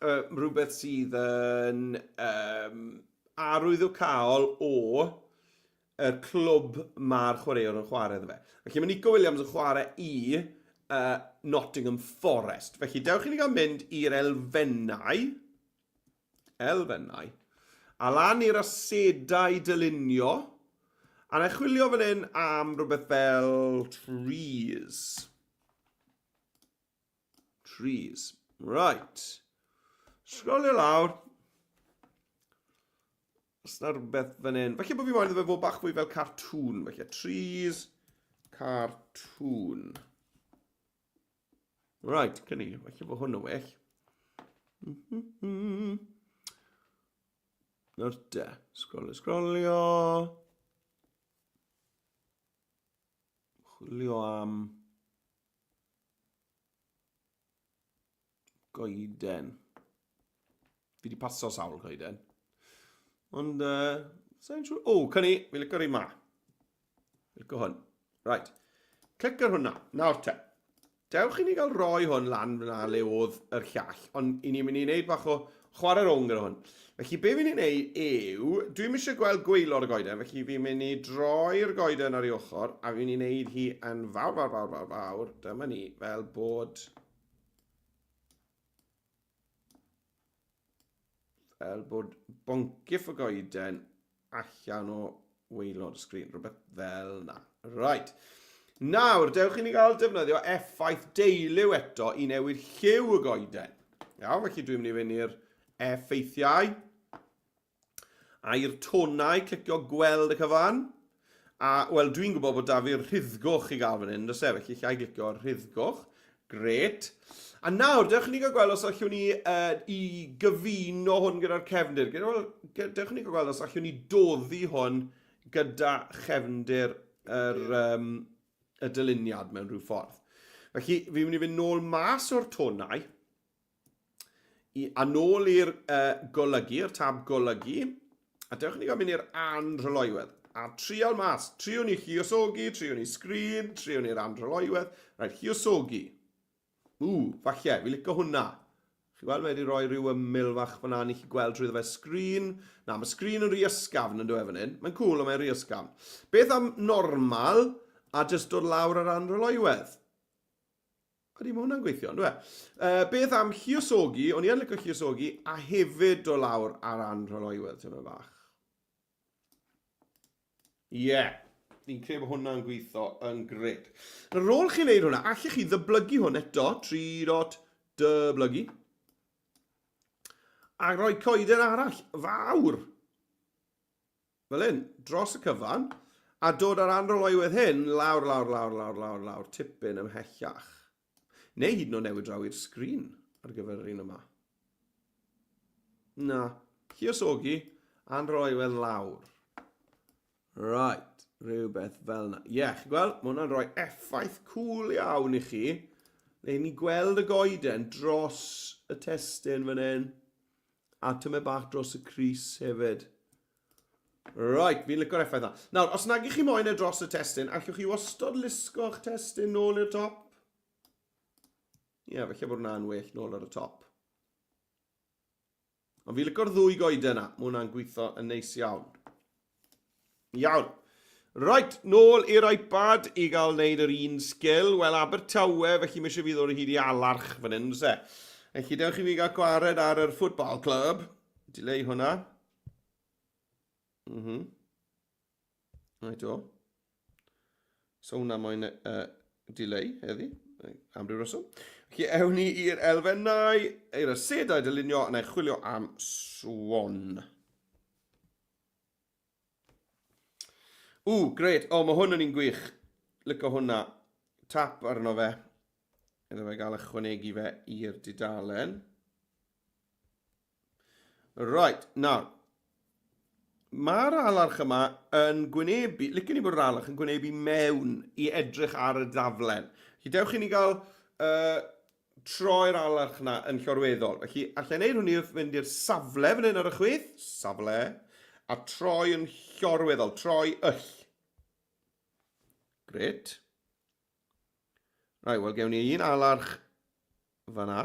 uh, rhywbeth sydd yn um, arwyddocaol o y clwb mae'r chwaraewr yn chwarae iddo fe. Felly mae Nico Williams yn chwarae i uh, Nottingham Forest. Felly dewch i ni gael mynd i'r elfennau, elfennau, a lan i'r asedau dylunio, a na i chwilio fan hyn am rhywbeth fel trees. Trees. Right. Sgrolio lawr. Os na rhywbeth fan hyn. Falle bod fi moyn iddo fe fod bach fwy fel cartoon. Falle trees, cartoon. Right, cynni. Falle bod hwn yn well. Mm -hmm. Nawr de, sgrolio, sgrolio. Chwilio am Goeden. Fi wedi paso sawl coeden. Ond, sa'n siŵr... O, cynni, fi licio'r un ma. Fi licio hwn. Right. Clic ar hwnna. Nawr te. Dewch i ni gael roi hwn lan fyna le oedd yr llall, ond i ni'n mynd i wneud bach o chwarae rownd gyda hwn. Felly be fi'n ei wneud yw, dwi'm eisiau gweld gwaelod y goeden, felly fi'n mynd i droi'r goeden ar ei ochr, a fi'n mynd i wneud hi yn fawr, fawr, fawr, fawr, fawr, dyma ni, fel bod... Fel bod boncyff y goeden allan o waelod y sgrin, rhywbeth fel na. Right. Nawr, dewch i ni gael defnyddio effaith deiliw eto i newid lliw y goeden. Iawn, felly dwi'n mynd i fynd i'r effeithiau a i'r tonau, clicio gweld y cyfan. A, wel, dwi'n gwybod bod da fi'r rhuddgoch i gael fan hyn, does e? Felly, llai glicio ar rhuddgoch. Gret. A nawr, dewch i ni gael gweld os allwn ni i gyfuno hwn gyda'r cefndir. Wel, dewch i ni gael gweld os allwn ni doddi hwn gyda chefndir yr, um, y dyluniad mewn rhyw ffordd. Felly, fi'n mynd i fynd nôl mas o'r tonau i, a nôl i'r uh, golygu, yr tab golygu, a dewch i ni gael mynd i'r anrhyloiwedd. A trial mas, triwn ni lluosogi, triwn ni sgrin, triwn ni'r anrhyloiwedd. Rhaid, lluosogi. Ww, falle, fi licio hwnna. Chi gweld, mae wedi rhoi rhyw ymyl fach fyna, ni chi gweld trwy fe sgrin. Na, mae sgrin yn rhy ysgafn yn dweud fan hyn. Mae'n cool, ond mae'n rhy ysgafn. Beth am normal a jyst dod lawr ar anrhyloiwedd? Ydy, mae hwnna'n gweithio, ynddo e? Beth am lluosogi? O'n i yn licio lluosogi, a hefyd do lawr ar anrhyloiwedd, tyma bach. Ie, yeah. Fi'n credu bod hwnna'n gweithio yn gret. Nawr, ar ôl chi wneud hwnna, allech chi ddyblygu hwn eto, 3 dot dyblygu, a rhoi coeden arall fawr. Fel hyn, dros y cyfan, a dod â'r anroloiwedd hyn lawr, lawr, lawr, lawr, lawr, lawr, tipyn ymhellach. Neu hyd yn oed newid draw i'r sgrin ar gyfer yr un yma. Na, lluosogi, anroloiwedd lawr. Right, rhywbeth fel yna. Ie, yeah, chi'n gweld, mae hwnna'n rhoi effaith cool iawn i chi. Le ni gweld y goeden dros y testun fan hyn. A tymed bach dros y crys hefyd. Right, fi'n licio'r effaith na. Nawr, os nag i chi moyn e dros y testun, allwch chi wastod lusgo'ch testun nôl i'r top? Ie, yeah, falle bod hwnna'n well nôl ar y top. Ond fi'n licio'r ddwy goeden yna. Mae hwnna'n gweithio yn neis iawn. Iawn. Right, nôl i'r iPad i gael wneud yr un sgil. Wel, Abertawe, felly mae eisiau fi ddod o hyd i alarch fan hyn, se. Felly, dewch i fi gael gwared ar yr football club. Dileu hwnna. Mhm. Right o. So hwnna moyn uh, dileu heddi, am ryw reswm. Felly, ewn ni i'r elfennau, i'r asedau dylunio, a na i chwilio am swan. Ww, gret. O, mae hwn yn un gwych. Lyco hwnna. Tap arno fe. Iddo fe gael ychwanegu fe i'r dudalen. Right, nawr. Mae'r alarch yma yn gwynebu, licen i bod yr alarch yn gwynebu mewn i edrych ar y daflen. Felly dewch i ni gael uh, troi'r alarch 'na yn llorweddol. Felly, alla i wneud hwnny wrth fynd i'r safle fan hyn ar y chwith, safle, a troi yn llorweddol, troi yll. Gret. Rai, wel gewn ni un alarch fan'na.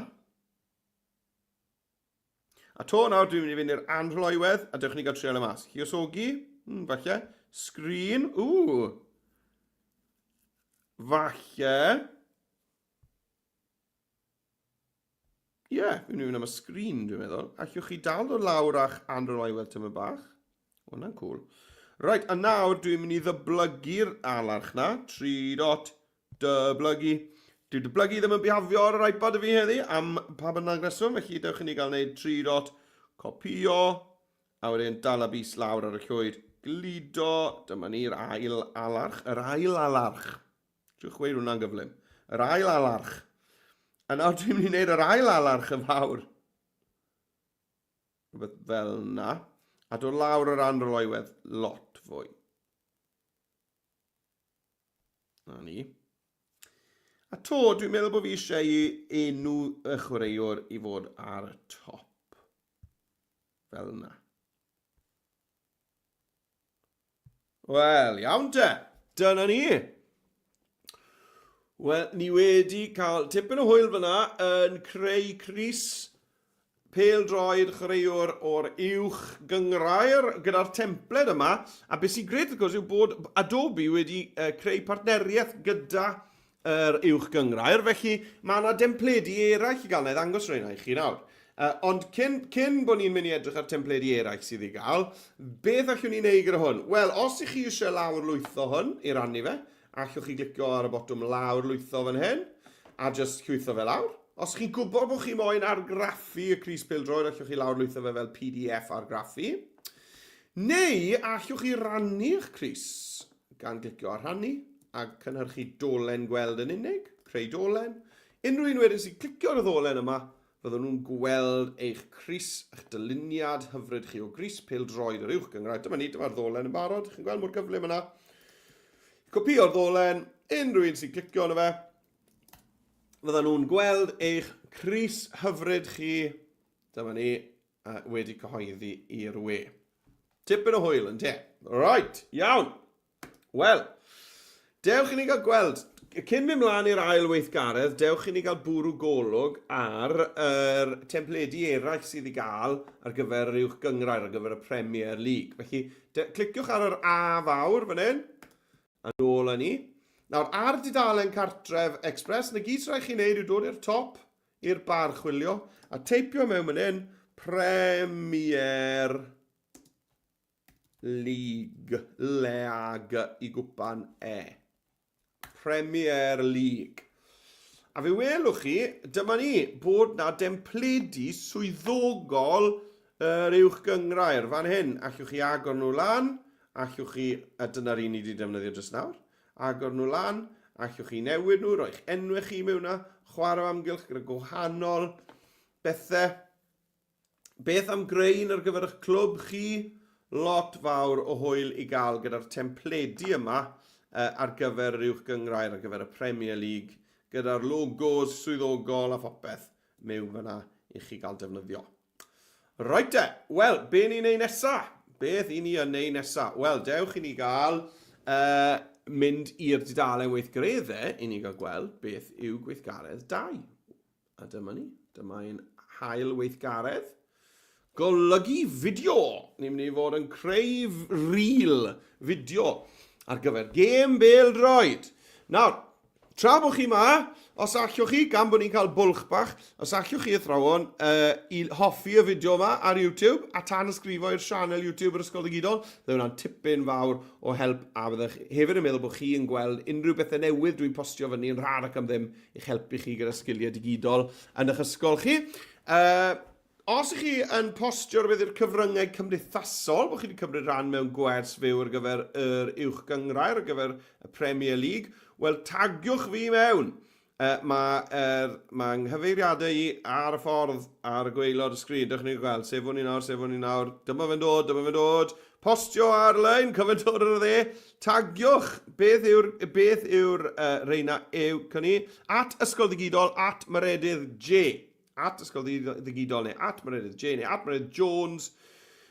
A to nawr dwi'n mynd i fynd i'r anrholoiwedd, a dewch ni gael trial y mas. Lluosogi, falle. Sgrin, ww. Falle. Ie, yeah, fi'n mynd am y sgrin, dwi'n meddwl. Allwch chi dal dod lawr a'ch Android i weld tyma bach. O, hwnna'n cool. Right, a nawr dwi'n mynd i ddyblygu'r alarch na. 3 dot, dyblygu. Dyw dyblygu ddim yn bihafio ar yr iPad y fi heddi, am pa bynnag reswm, felly dewch i ni gael gwneud 3 dot, copio, a wedyn dal a bys lawr ar y llwyd, gludo, dyma ni'r ail alarch, yr ail alarch. Triwch weud hwnna'n gyflym. Yr ail alarch. A nawr dwi'n mynd i wneud yr ail alarch yn fawr. Rhywbeth fel na. A dod lawr yr anroloiwedd lot fwy. Na ni. A to, dwi'n meddwl bod fi eisiau i enw y chwaraewr i fod ar y top. Fel yna. Wel, iawn te. Dyna ni. Wel, ni wedi cael tipyn o hwyl fyna yn creu crys pêl-droed chwaraewr o'r uwch gynghrair gyda'r templed yma. A beth sy'n gret, wrth gwrs, yw bod Adobe wedi uh, creu partneriaeth gyda yr uwch gynghrair, felly mae yna dempledi eraill i gael. Na i ddangos rheina i chi nawr. Uh, ond cyn, cyn bod ni'n mynd i edrych ar templedi eraill sydd i gael, beth allwn ni wneud gyda hwn? Wel, os ych chi eisiau lawr lwytho hwn i rannu fe, Allwch chi glicio ar y botwm lawrlwytho fan hyn, a jyst llwytho fe lawr. Os chi'n gwybod bod chi moyn argraffu y crys pêl-droed, allwch chi lawrlwytho fe fel PDF argraffu. Neu allwch chi rannu'ch crys gan glicio ar rhannu a cynhyrchu dolen gweld yn unig, creu dolen. Unrhyw un wedyn sy'n clicio ar y ddolen yma, Fydden nhw'n gweld eich crys, eich dyluniad hyfryd chi o grys pêl-droed yr Uwch Gynghrair. Dyma ni, dyma'r ddolen yn barod. Chi'n gweld mor gyflym yna. Copïo'r ddolen, unrhyw un sy'n clicio arno fe, fydden nhw'n gweld eich crys hyfryd chi. Dyma ni, wedi cyhoeddi i'r we. Tipyn o hwyl, yn te? Right, iawn. Wel, dewch i ni gael gweld, cyn mynd mlaen i'r ail weithgaredd, dewch i ni gael bwrw golwg ar yr templedi eraill sydd i gael ar gyfer yr uwch gynghrair, ar gyfer y Premier League. Felly, de, cliciwch ar yr A fawr fan hyn, a nôl â ni. Nawr, ar dudalen cartref Express, na gyd sy'n rhaid chi wneud yw dod i'r top, i'r bar chwilio, a teipio mewn fan hyn, Premier League, League i gwpan E. Premier League. A fe welwch chi, dyma ni, bod na dempledi swyddogol yr uwch gynghrair fan hyn. Allwch chi agor nhw lan, allwch chi, a dyna'r un ni wedi defnyddio jyst nawr, agor nhw lan, allwch chi newid nhw, roi'ch enwau chi mewn na, chwarae o amgylch gyda gwahanol bethau. Beth am greu un ar gyfer eich clwb chi? Lot fawr o hwyl i gael gyda'r templedi yma uh, ar gyfer yr Uwch Gynghrair, ar gyfer y Premier League, gyda'r logos swyddogol a phopeth mewn fyna i chi gael defnyddio. Reit te, wel, be ni'n ei nesa? Beth i ni yn ei nesa? Wel, dewch i ni gael uh, mynd i'r dudalen weithgareddau i ni gael gweld beth yw gweithgaredd 2. A dyma ni. Dyma ein hail weithgaredd. Golygu fideo. Ni'n mynd i fod yn creu reel fideo ar gyfer gêm bêl-droed. Nawr, tra bod chi ma, os allwch chi, gan bod ni'n cael bwlch bach, os allwch chi athrawon uh, i hoffi y fideo yma ar YouTube a tanysgrifo i'r sianel YouTube yr Ysgol Ddigidol, bydde hwnna'n tipyn fawr o help a byddech hefyd yn meddwl bod chi yn gweld unrhyw bethau newydd dwi'n postio fyny yn rhad ac am ddim i'ch helpu chi gyda sgiliau digidol yn eich ysgol chi. Uh, os ych chi yn postio rhywbeth i'r cyfryngau cymdeithasol, bod chi wedi cymryd rhan mewn gwers fyw ar gyfer yr uwch gynghrair, ar gyfer y Premier League, wel tagiwch fi mewn. Uh, mae er, mae nghyfeiriadau i ar y ffordd ar y gwaelod y sgrin. Dewch ni'n gweld, sef hwn i nawr, sef hwn i nawr. Dyma fe'n dod, dyma fe'n dod. Postio ar-lein, cyfyd dod ar y dde. Tagiwch beth yw'r beth yw'r uh, reina yw cynni. At Ysgol Ddigidol, at Meredydd J. At Ysgol Ddigidol neu at Meredydd J neu at Meredydd Jones.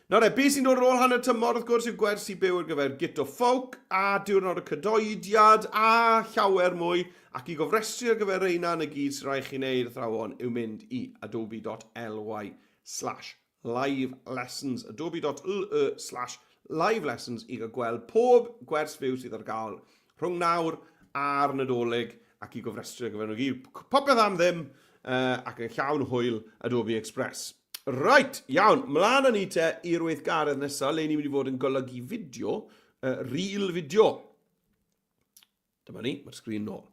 Nawr e, beth sy'n dod ar ôl hanner tymor wrth gwrs yw gwersi byw ar gyfer Git o Folk a Diwrnod y Cadoediad a llawer mwy ac i gofrestru ar gyfer reina yn y gyd sy'n rhaid chi wneud athrawon yw mynd i adobe.ly slash live lessons, adobe.ly slash live lessons i gael gweld pob gwers fyw sydd ar gael rhwng nawr a'r Nadolig ac i gofrestru ar gyfer nhw gyd. Popeth am ddim uh, ac yn llawn hwyl Adobe Express. Right, iawn, mlaen â ni te i'r weithgaredd nesaf, le ni'n mynd i fod yn golygu fideo, uh, reel fideo. Dyma ni, mae'r sgrin nôl.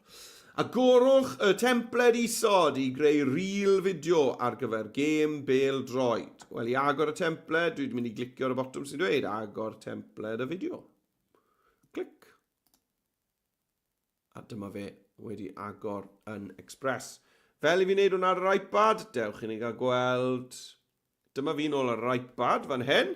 Agorwch y templed isod i greu reel fideo ar gyfer gêm bêl droed. Wel, i agor y templed, dwi wedi mynd i glicio ar y botwm sy'n dweud agor templed y fideo. Clic. A dyma fe wedi agor yn Express. Fel i fi wneud hwnna ar yr iPad, dewch i ni gael gweld. Dyma fi nôl ar yr iPad fan hyn.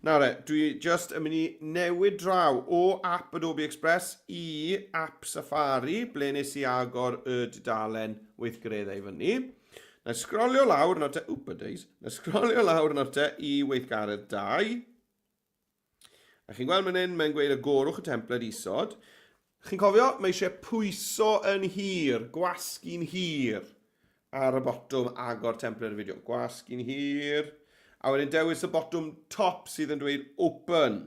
Nawr e, dwi just yn mynd i newid draw o app Adobe Express i app Safari, ble nes i agor y dudalen weithgareddau fyny. Na i sgrolio lawr nawr te, oop a days, na i sgrolio lawr nawr te i weithgaredd 2. A chi'n gweld man hyn, mae'n gweud agorwch y templed isod. Chi'n cofio, mae eisiau pwyso yn hir, gwasgu'n hir ar y botwm agor templed y fideo. Gwasgu'n hir, a wedyn dewis y botwm top sydd yn dweud open.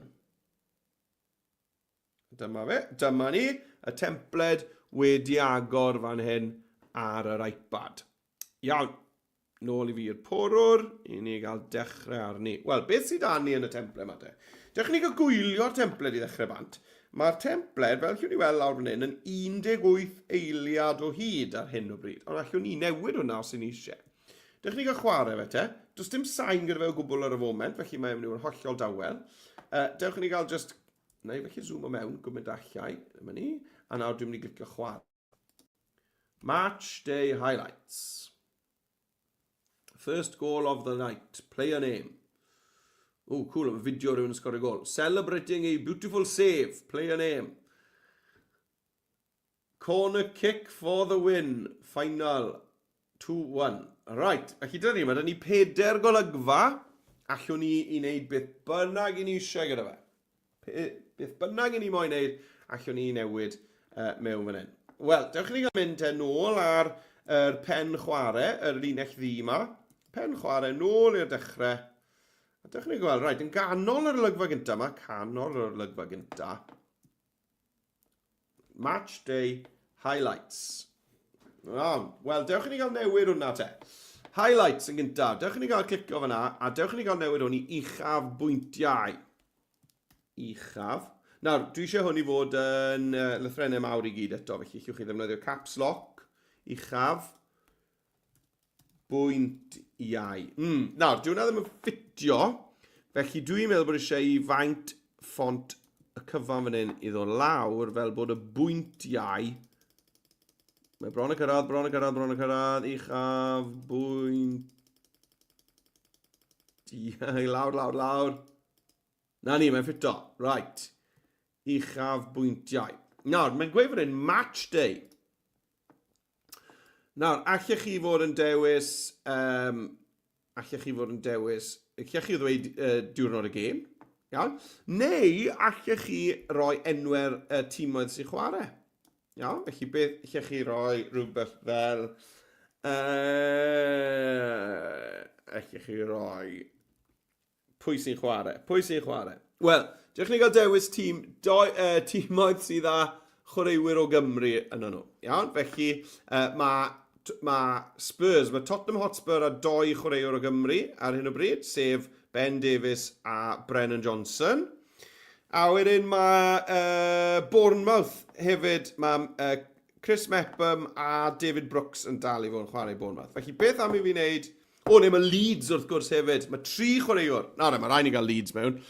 Dyma fe, dyma ni, y templed wedi agor fan hyn ar yr iPad. Iawn, nôl i fi'r porwr, i ni gael dechrau arni. Wel, beth sydd â ni yn y templed yma te? Dewch i ni gael gwylio'r templed i ddechrau bant. Mae'r templed, fel chi'n ni weld lawr fan hyn, yn 18 eiliad o hyd ar hyn o bryd. Ond allwn ni newid hwnna os y'n ni eisiau. Dewch i ni gael chwarae fe te. Does dim sain gyda fe o gwbl ar y foment, felly mae'n mynd i fod yn hollol dawel. Dewch i ni gael just... Na i felly zoom o mewn gymaint allai. Dyma ni. A nawr dwi'n mynd i glicio chwarae. Match day highlights. First goal of the night. Player name. Oh, cool. Mae fideo rhywun yn sgorio gol. Celebrating a beautiful save. Player name. Corner kick for the win. Final. 2-1. Right, felly dyna ni, mae 'da ni peder golygfa, allwn ni i wneud beth bynnag i ni eisiau gyda fe. Beth bynnag i ni moyn wneud, allwn ni newid mewn fan hyn. Wel, dewch i ni gael mynd te nôl ar yr pen chwarae, yr linell ddu yma. Pen chwarae nôl i'r dechrau. A dewch i ni gweld, right, yn ganol yr olygfa gyntaf yma, canol yr olygfa gyntaf, Match day highlights. Iawn. Wel, dewch i ni gael newid hwnna te. Highlights yn gyntaf. Dewch i ni gael clicio fyna, a dewch i ni gael newid hwn i uchaf bwyntiau. Uchaf. Nawr, dwi eisiau hwn i fod yn uh, lythrennau mawr i gyd eto, felly allwch chi ddefnyddio caps lock, uchaf, bwynt iau. Mm, nawr, dyw hwnna ddim yn ffitio, felly dwi'n meddwl bod eisiau i faint ffont y cyfan fan hyn i ddod lawr fel bod y bwyntiau Mae bron y cyrraedd, bron y cyrraedd, bron y cyrraedd, uchaf, bwyntiau, lawr, lawr, lawr. Na ni, mae'n ffito. Right. Uchaf bwyntiau. Nawr, mae'n gweud fan hyn, match day. Nawr, allech chi fod yn dewis... Um, allech chi fod yn dewis... Allech chi ddweud diwrnod y gêm, iawn? Neu allech chi roi enwau'r tîmoedd sy'n chwarae. Iawn? Felly beth allech chi roi rhywbeth fel... Allech chi roi Pwy sy'n chwarae? Pwy sy'n chwarae? Wel, dewch ni gael dewis tîm, doi, tîmoedd sydd â chwaraewyr o Gymru yno nhw. Iawn, felly mae ma Spurs, mae Tottenham Hotspur a doi chwaraewr o Gymru ar hyn o bryd, sef Ben Davies a Brennan Johnson. A wedyn mae Bournemouth hefyd, mae Chris Mepham a David Brooks yn dal i fod yn chwarae i Bournemouth. Felly beth am i fi wneud... O, neu mae Leeds wrth gwrs hefyd. Mae tri chwaraewr. Na, na, mae rhaid ni gael Leeds mewn.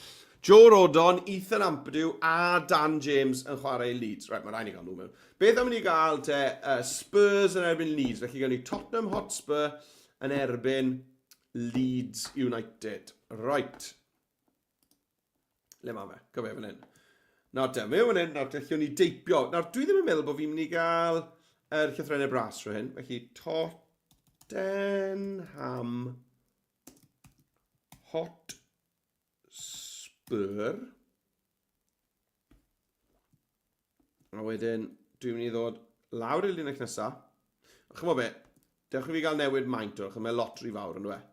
Joe Rodon, Ethan Ampadu a Dan James yn chwarae i Leeds. Right, mae rhaid ni gael nhw mewn. Beth am i ni gael te Spurs yn erbyn Leeds? Felly gael ni Tottenham Hotspur yn erbyn Leeds United. Right. Le mae fe? Cyfe fan hyn. Nawr te, mewn fan hyn, nawr te, lle ni deipio. Nawr, dwi ddim yn meddwl bod fi'n mynd i gael yr llythrennau bras rhywun hyn. Felly, Tottenham Hot Spur. A wedyn, dwi'n mynd i ddod lawr i'r linell nesaf. A chymod be, dewch i fi gael newid maint o'r, chymod, mae lot rhy fawr yn dweud.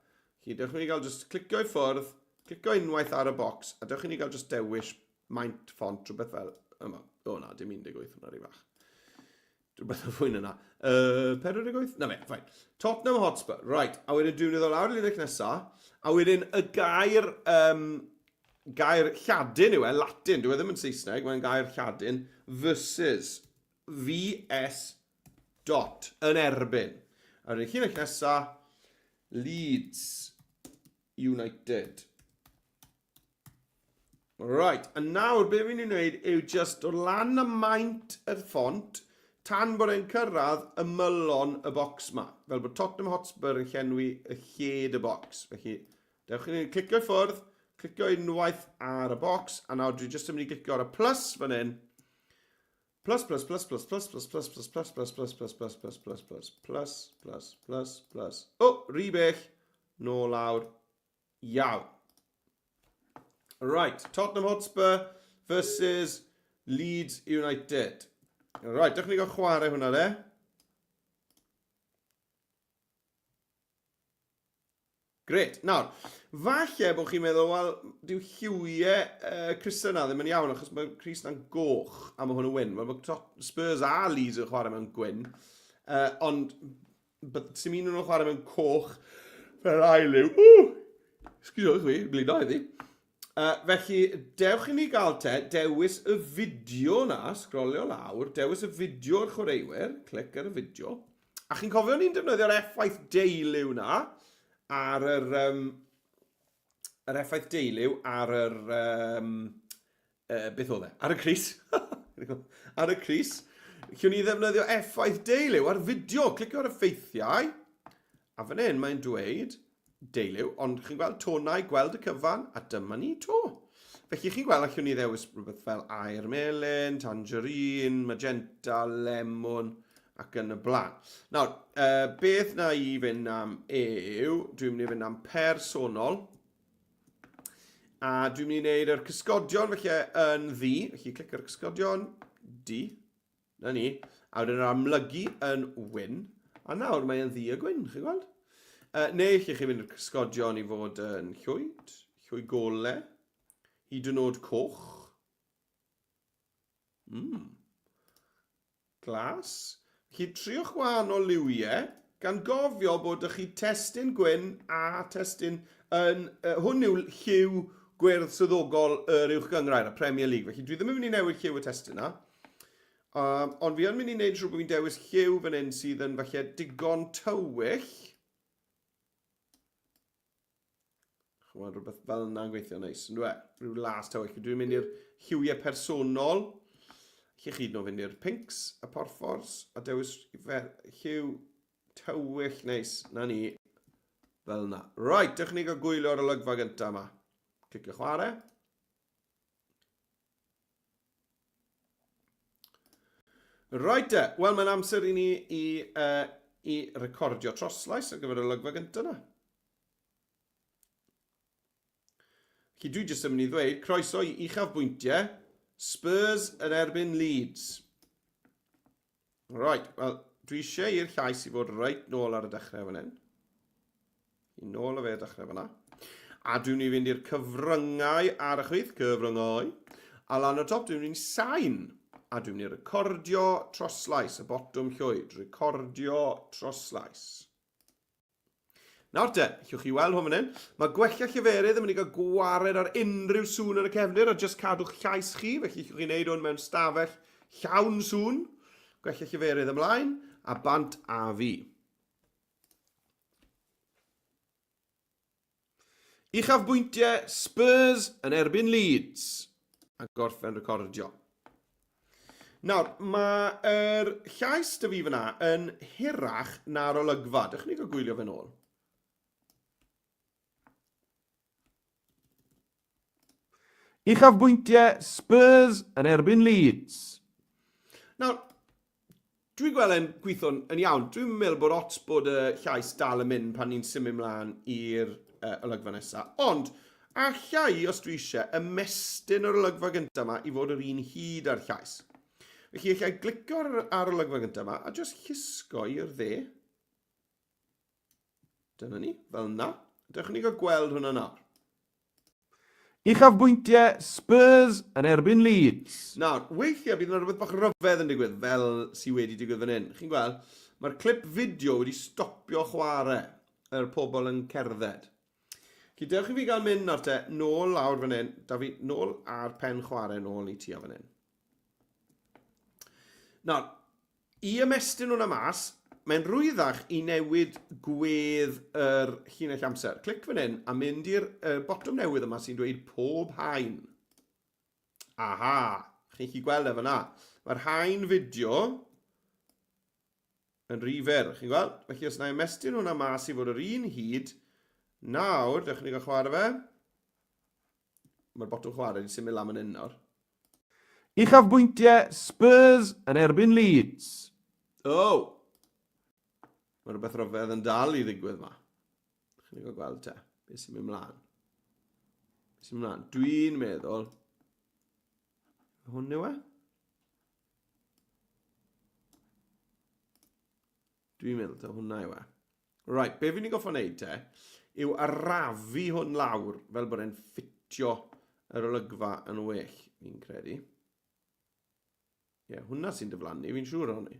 Felly, dewch i fi gael just clicio i ffwrdd, clicio unwaith ar y bocs, a dewch i ni gael just dewis maint ffont, rhywbeth fel yma. O na, dim 18, hwnna rhy fach. Rhywbeth yn fwy na 'na. 48? Na fe, fine. Tottenham Hotspur, right. A wedyn dwi'n mynd i ddod lawr i linell nesa. A wedyn y gair, um, gair Lladin yw e, Latin, dyw e ddim yn Saesneg, mae'n gair Lladin, versus, VS dot, yn erbyn. A wedyn llinell nesa, Leeds United. Right, a nawr be fi'n ei wneud yw just dod lan y maint y ffont tan bod e'n cyrraedd ymylon y bocs ma. Fel bod Tottenham Hotspur yn llenwi y lled y bocs. Felly, dewch i ni clicio i ffwrdd, clicio unwaith ar y bocs, a nawr dwi jyst yn mynd i glicio ar y plus fan hyn. Plus, plus, plus, plus, plus, plus, plus, plus, plus, plus, plus, plus, plus, plus, plus, plus, plus, plus, plus, plus. O, rhy bell. Nôl lawr. Iawn. Right, Tottenham Hotspur versus Leeds United. Right, dewch ni gael chwarae hwnna de. Gret. Nawr, falle bod chi'n meddwl, wel, dyw lliwiau uh, crysau na ddim yn iawn, achos mae crys na'n goch a mae hwn yn wyn. Wel, mae Spurs a Leeds yn chwarae mewn gwyn, uh, ond sy'n un nhw'n chwarae mewn coch fel ail liw. Ww! Sgwrs fi, blino heddi. Uh, felly, dewch i ni gael te, dewis y fideo na, sgrolio lawr, dewis y fideo o'r chwaraewyr, clic ar y fideo. A chi'n cofio ni'n defnyddio'r effaith deiliw na ar yr, um, yr effaith deiliw ar yr, um, uh, beth oedd e? Ar y crys. ar y crys. Lle ni ddefnyddio effaith deiliw ar fideo. Clicio ar effeithiau. A fan hyn mae'n dweud deiliw, ond chi'n gweld tonau, gweld y cyfan, a dyma ni to. Felly chi'n gweld allwn ni ddewis rhywbeth fel aer melyn, tangerine, magenta, lemon, ac yn y blaen. Nawr, uh, beth na i fynd am yw, dwi'n mynd i fynd am personol, a dwi'n mynd i wneud yr cysgodion felly yn ddi, felly clic ar y cysgodion, di, Na ni. A wedyn yr amlygu yn wyn. A nawr mae e'n ddu a gwyn, chi'n gweld? Uh, neu lle chi fynd i'r cysgodion i fod yn llwyd, llwy gole, hyd yn oed coch. Mm. Glas. Felly triwch wahanol liwiau, gan gofio bod ych chi testun gwyn a testun yn... Uh, hwn yw lliw gwyrdd swyddogol yr Uwch Gynghrair, y Premier League. Felly dwi ddim yn mynd i newid lliw y testun na. Um, ond fi yn mynd i wneud siŵr bod fi'n dewis lliw fan hyn sydd yn falle digon tywyll. Chymod, rhywbeth fel yna'n gweithio neis, yn dweud? Rhyw las tywyll. Dwi'n mynd i'r lliwiau personol. Lle chi nhw fynd i'r pinks, y porfors, a dewis lliw tywyll neis. Na ni, fel yna. Right, dewch ni gael gwylio ar olygfa gyntaf yma. Clicio chwarae. Right de, wel mae'n amser i ni i, uh, i recordio troslais ar gyfer y olygfa gyntaf yna. Felly dwi jyst yn mynd i ddweud, croeso i uchafbwyntiau Spurs yn erbyn Leeds. Right, wel, dwi eisiau i'r llais i fod reit nôl ar y dechrau fan hyn. I nôl o fe dechrau fanna. A dwi'n mynd i fynd i'r cyfryngau ar y chwith, cyfryngau. A lan o top dwi'n mynd i sain. A dwi'n mynd i recordio troslais, y botwm llwyd. Recordio troslais. Nawr te, llwch chi weld hwn fan hyn. Mae gwella lleferydd yn mynd i gael gwared ar unrhyw sŵn yn y cefndir a jyst cadw'ch llais chi, felly llwch chi wneud hwn mewn stafell llawn sŵn. Gwella lleferydd ymlaen, a bant a fi. Uchafbwyntiau Spurs yn erbyn Leeds. A gorffen recordio. Nawr, mae'r llais dy fi fyna yn hirach na'r olygfa. Dewch ni gael gwylio fe'n ôl. Uchafbwyntiau Spurs yn erbyn Leeds. Nawr, dwi'n gweld e'n gweithio'n yn iawn. Dwi'n meddwl bod ots bod y llais dal yn mynd pan ni'n symud mlaen i'r uh, olygfa nesaf. Ond, alla i, os dwi eisiau, ymestyn yr olygfa gyntaf yma i fod yr un hyd â'r llais. Felly, alla i glicio ar, ar olygfa gyntaf yma a jyst llusgo i'r dde. Dyna ni, fel yna. Dewch ni gael gweld hwnna nawr. Uchafbwyntiau Spurs yn erbyn Leeds. Nawr, weithiau bydd yna rhywbeth bach rhyfedd yn digwydd, fel sydd wedi digwydd fan hyn. Chi'n gweld, mae'r clip fideo wedi stopio chwarae yr pobl yn cerdded. Felly, dewch i fi gael mynd nawr te, nôl lawr fan hyn, da fi nôl ar pen chwarae nôl i tua fan hyn. Nawr, I ymestyn hwnna mas, mae'n rwyddach i newid gwedd yr llinell amser. Clic fan hyn a mynd i'r uh, botwm newydd yma sy'n dweud pob haen. Aha, chi'n chi gweld e fyna. Mae'r haen fideo yn rhy fyr, chi'n gweld? Felly os na ymestyn hwnna mas i fod yr un hyd, nawr, dewch ni gael chwarae fe. Mae'r botwm chwarae wedi symud lan fan hyn nawr. Uchafbwyntiau Spurs yn erbyn Leeds. Oh! Mae rhywbeth rhyfedd yn dal i ddigwydd ma. Chi'n ei gweld te, beth sy'n mynd mlaen. Sy'n mlaen. Dwi'n meddwl... Hwn yw e? Dwi'n meddwl taw hwnna yw e. Right, be fi'n ei goffa wneud te, yw arafu hwn lawr fel bod e'n ffitio yr olygfa yn well, fi'n credu. Ie, yeah, hwnna sy'n diflannu, fi'n siŵr ohoni.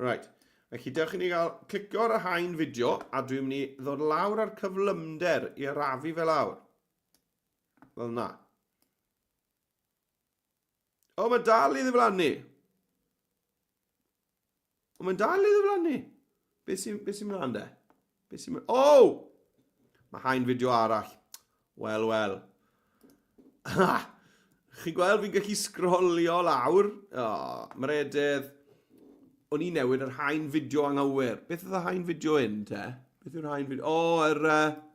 Right, felly dewch i ni gael clicio ar y haen fideo a dwi'n mynd i ddod lawr ar cyflymder i arafu fe lawr. Fel na. O, mae dal i ddiflannu. Ond mae'n dal i ddiflannu. Be sy'n be sy mlaen de? Be sy'n... O! Oh! Mae haen fideo arall. Wel, wel. Ha! Chi'n gweld fi'n gallu sgrolio lawr? O, oh, Meredydd. O'n i newid yr haen fideo anghywir. Beth oedd y haen fideo un, te? Beth yw'r haen fideo? O, oh, yr... Uh,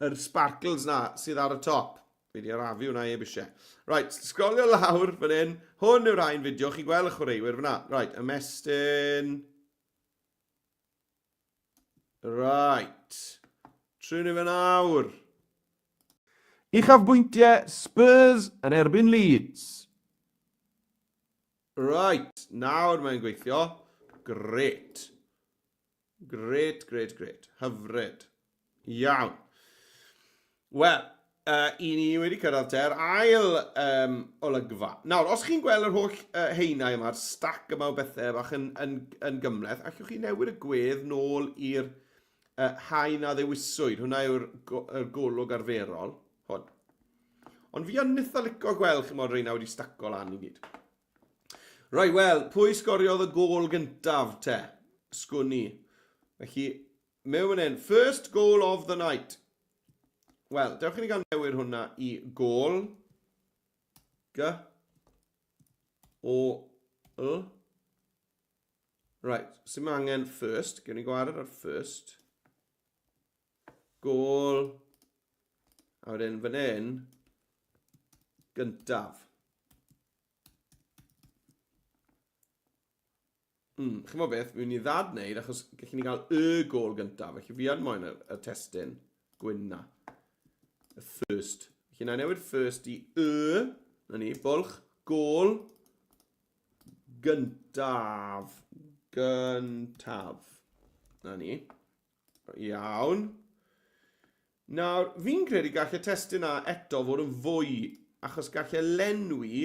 Yr sparkles na sydd ar y top. Fi wedi arafu hwnna heb eisiau. Right, sgrolio lawr fan hyn. Hwn yw'r haen fideo. Chi'n gweld y chwaraewyr fyna. Right, ymestyn. Right. Trwy ni fe nawr. Uchafbwyntiau Spurs yn erbyn Leeds. Right, nawr mae'n gweithio. Great. Grêt, grêt, grêt. Hyfryd. Iawn. Wel, uh, i ni wedi cyrraedd te'r ail um, olygfa. Nawr, os chi'n gweld yr holl uh, heinau yma'r stac yma o bethau bach yn, yn, yn gymleth, allwch chi newid y gwedd nôl i'r uh, haen a ddewiswyd. Hwna yw'r go, yr golwg arferol. Hwn. Ond fi yn eitha licio gweld chi'n modd reina wedi staco lan i gyd. Right, wel, pwy sgoriodd y gôl gyntaf te? Sgwn i. Felly, mewn fan hyn, first goal of the night. Wel, dewch i ni gael newid hwnna i gôl. G. O. L. Right, sy'n angen first. Gewn ni gwared ar first. Gôl. A wedyn fan hyn, gyntaf. Chi'n bod beth, fi'n mynd i ddad wneud, achos gallwn ni gael y gol gyntaf, felly fi yn moyn y, y testun gwyn na. Y first. Felly na i newid first i y, na ni, bwlch, gol gyntaf. Gyntaf. Na ni. Iawn. Nawr, fi'n credu gall y testun 'na eto fod yn fwy, achos gall e lenwi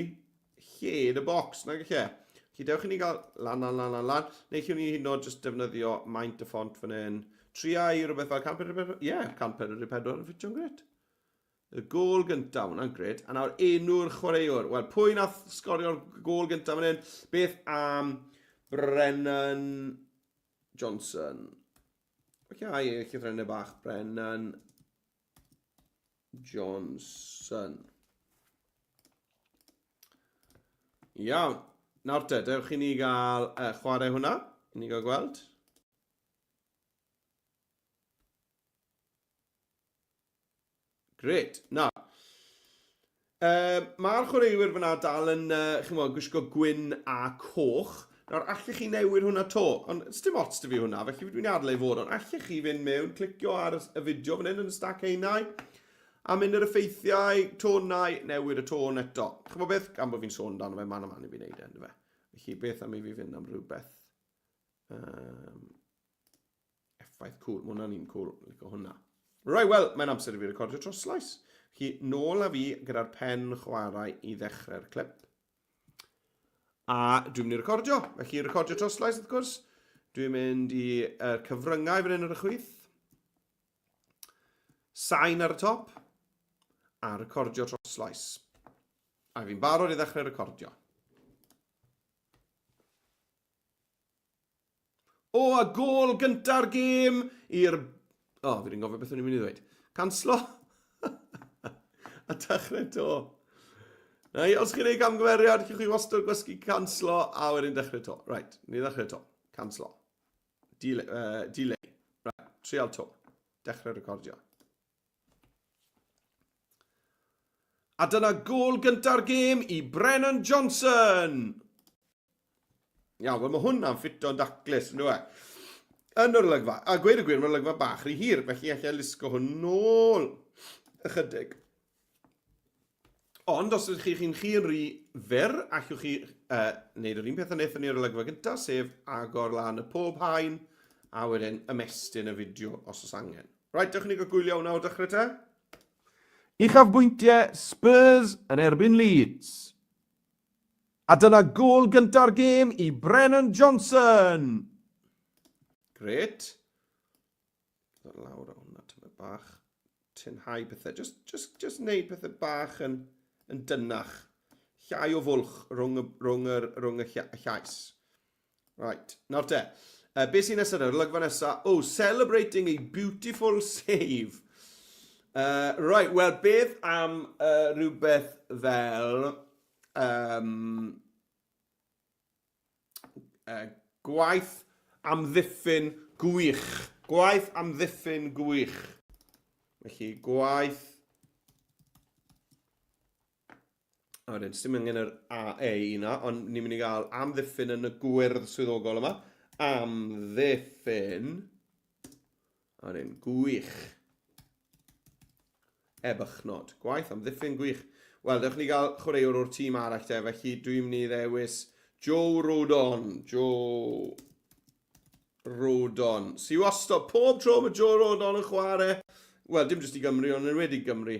lled y bocs, na gall e? Felly dewch i ni gael lan, lan, lan, lan, lan, neu chi'n ni hyd yn oed jyst defnyddio maint y ffont fan hyn. Tria i rhywbeth fel 144, ie, yeah, 144 yn ffitio'n gret. Y gôl gyntaf, hwnna'n gret. A nawr enw'r chwaraewr. Wel, pwy nath sgorio'r gôl gyntaf fan hyn? Beth am Brennan Johnson? Oce, ai, llythrennau bach, Brennan Johnson. Iawn. Nawr te, dewch i ni gael uh, chwarae hwnna. I ni gael gweld. Grêt. Na. Uh, Mae'r chwaraewyr fyna dal yn, uh, chi'n gwisgo gwyn a coch. Nawr, allech chi newid hwnna to, ond dim ots dy fi hwnna, felly dwi'n adael ei fod, ond allech chi fynd mewn, clicio ar y fideo fan hyn yn y stac einau, a mynd yr effeithiau, tonau, newid y tôn eto. Chymod beth, gan bod fi'n sôn amdano fe, man a man i fi wneud e, ynddo fe. Felly, beth am i fi fynd am rhywbeth um, Effaith cool. Mae hwnna'n un cool. Lico hwnna. Right, wel, mae'n amser i fi recordio troslais. Chi nôl â fi gyda'r pen chwarae i ddechrau'r clip. A dwi'n mynd i recordio. Felly, recordio troslais, wrth gwrs. Dwi'n mynd i'r er cyfryngau fan hyn ar y chwith. Sain ar y top. A recordio troslais. A fi'n barod i ddechrau recordio. O, a gôl gynta'r gêm i'r... O, fi ddim gofio beth o'n i'n mynd i ddweud. Canslo. a dechrau to. Neu, os chi'n ei gamgymeriad, chi chi wastad gwasgu canslo a wedyn dechrau to. Right, ni ddechrau to. Canslo. Delay. Uh, delay. Right, trial to. Dechrau recordio. A dyna gôl gynta'r gêm i Brennan Johnson! Iawn, wel mae hwnna'n ffito'n daclus, yn dweud? E? Yn yr olygfa. A gweud y gwir, mae'r olygfa bach rhy hir, felly allai lusgo hwn nôl ychydig. Ond os ydych chi'n chi yn rhy fyr, allwch chi wneud yr un peth a wnaethon ni ar y olygfa gyntaf, sef agor lan y pob haen a wedyn ymestyn y fideo os oes angen. Right, dewch i ni gael gwylio hwnna o'r dechrau te. Uchafbwyntiau Spurs yn erbyn Leeds. A dyna gôl gynta'r gêm i Brennan Johnson! Grêt. Dod lawr o hwnna tymed bach. Tynhau pethau. Just, just, just neud pethau bach yn, yn dynach. Llai o fwlch rhwng y, rhwng y, rhwng y llais. Right, nawr te. Be sy'n nesaf nawr? Olygfa nesaf. Oh, celebrating a beautiful save. Right, wel, beth am rhywbeth fel gwaith amddiffyn gwych. Gwaith amddiffyn gwych. Felly, gwaith A wedyn, sdim angen yr AA yna, ond ni'n mynd i gael amddiffyn yn y gwyrdd swyddogol yma. Amddiffyn. A wedyn, gwych. Ebychnod. Gwaith amddiffyn gwych. Wel, dewch ni gael chwaraewr o'r tîm arall te, felly dwi'n mynd i ddewis Joe Rodon. Joe Rodon. Sy wastad, pob tro mae Joe Rodon yn chwarae, wel, dim jyst i Gymru, ond yn enwedig Gymru,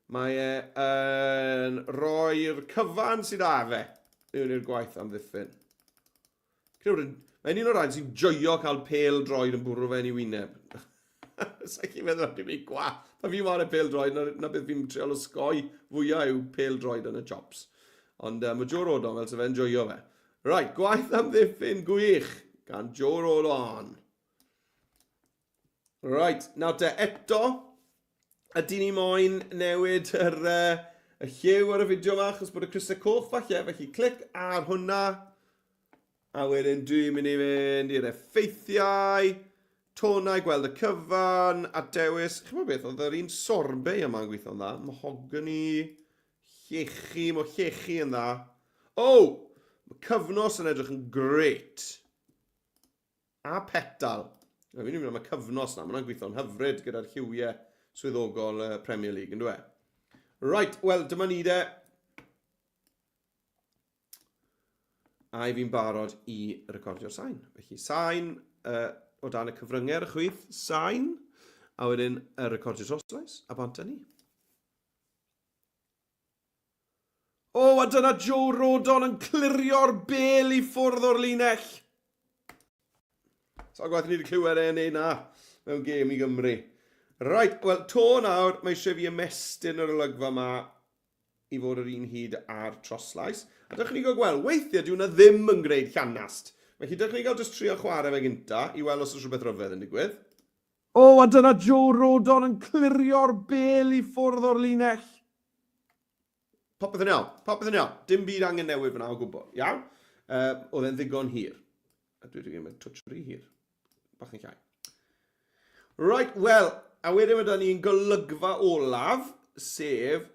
mae e yn rhoi'r cyfan sydd â fe mewn i'r gwaith amddiffyn. Credu, mae'n un o'r rhain sy'n joio cael pêl droed yn bwrw fe yn ei wyneb. Sa'n chi'n meddwl am dim byd gwa. Pa fi'n wario pêl droed, na, na beth fi'n trial osgoi fwyaf yw pêl droed yn y chops. Ond mae Joe Rodon fel sy'n fe'n joio fe. Right, gwaith amddiffyn gwych gan Joe Rodon. Right, nawr te, eto, ydy ni moyn newid yr, y lliw ar y fideo yma, achos bod y crysau coch falle, felly clic ar hwnna, a wedyn dwi'n mynd i fynd i'r effeithiau, tonau, gweld y cyfan, a dewis, chi'n beth, oedd yr un sorbet yma'n gweithio'n dda, mahogany, Llechi, mae llechi yn dda. O! Mae cyfnos yn edrych yn great. A petal. Na, fi'n mynd am y cyfnos na, mae'n gweithio'n hyfryd gyda'r lliwiau swyddogol y Premier League, yn dweud. Right, wel, dyma ni de. A i fi'n barod i recordio'r sain. Felly sain o dan y cyfryngau ar y chwith, sain, a wedyn y recordio troslais, a bant â ni. O, a dyna Joe Rodon yn clirio'r bel i ffwrdd o'r linell. Sa'n gwaith ni wedi clywed e'n neud na mewn gêm i Gymru. Right, wel, to nawr, mae eisiau fi ymestyn yr olygfa yma i fod yr un hyd a'r troslais. A dych chi'n gael gweld, weithiau dyw hwnna ddim yn gwneud llanast. Felly dych chi'n gael jyst trio chwarae fe gynta i weld os oes rhywbeth rhyfedd yn digwydd. O, a dyna Joe Rodon yn clirio'r bêl i ffwrdd o'r linell. Popeth yn iawn, popeth yn iawn. Dim byd angen newid fyna o gwbl, iawn? Oedd e'n ddigon hir. A dwi wedi gwneud twtsh rhy hir. Bach yn llai. Right, wel, a wedyn mae da ni'n golygfa olaf, sef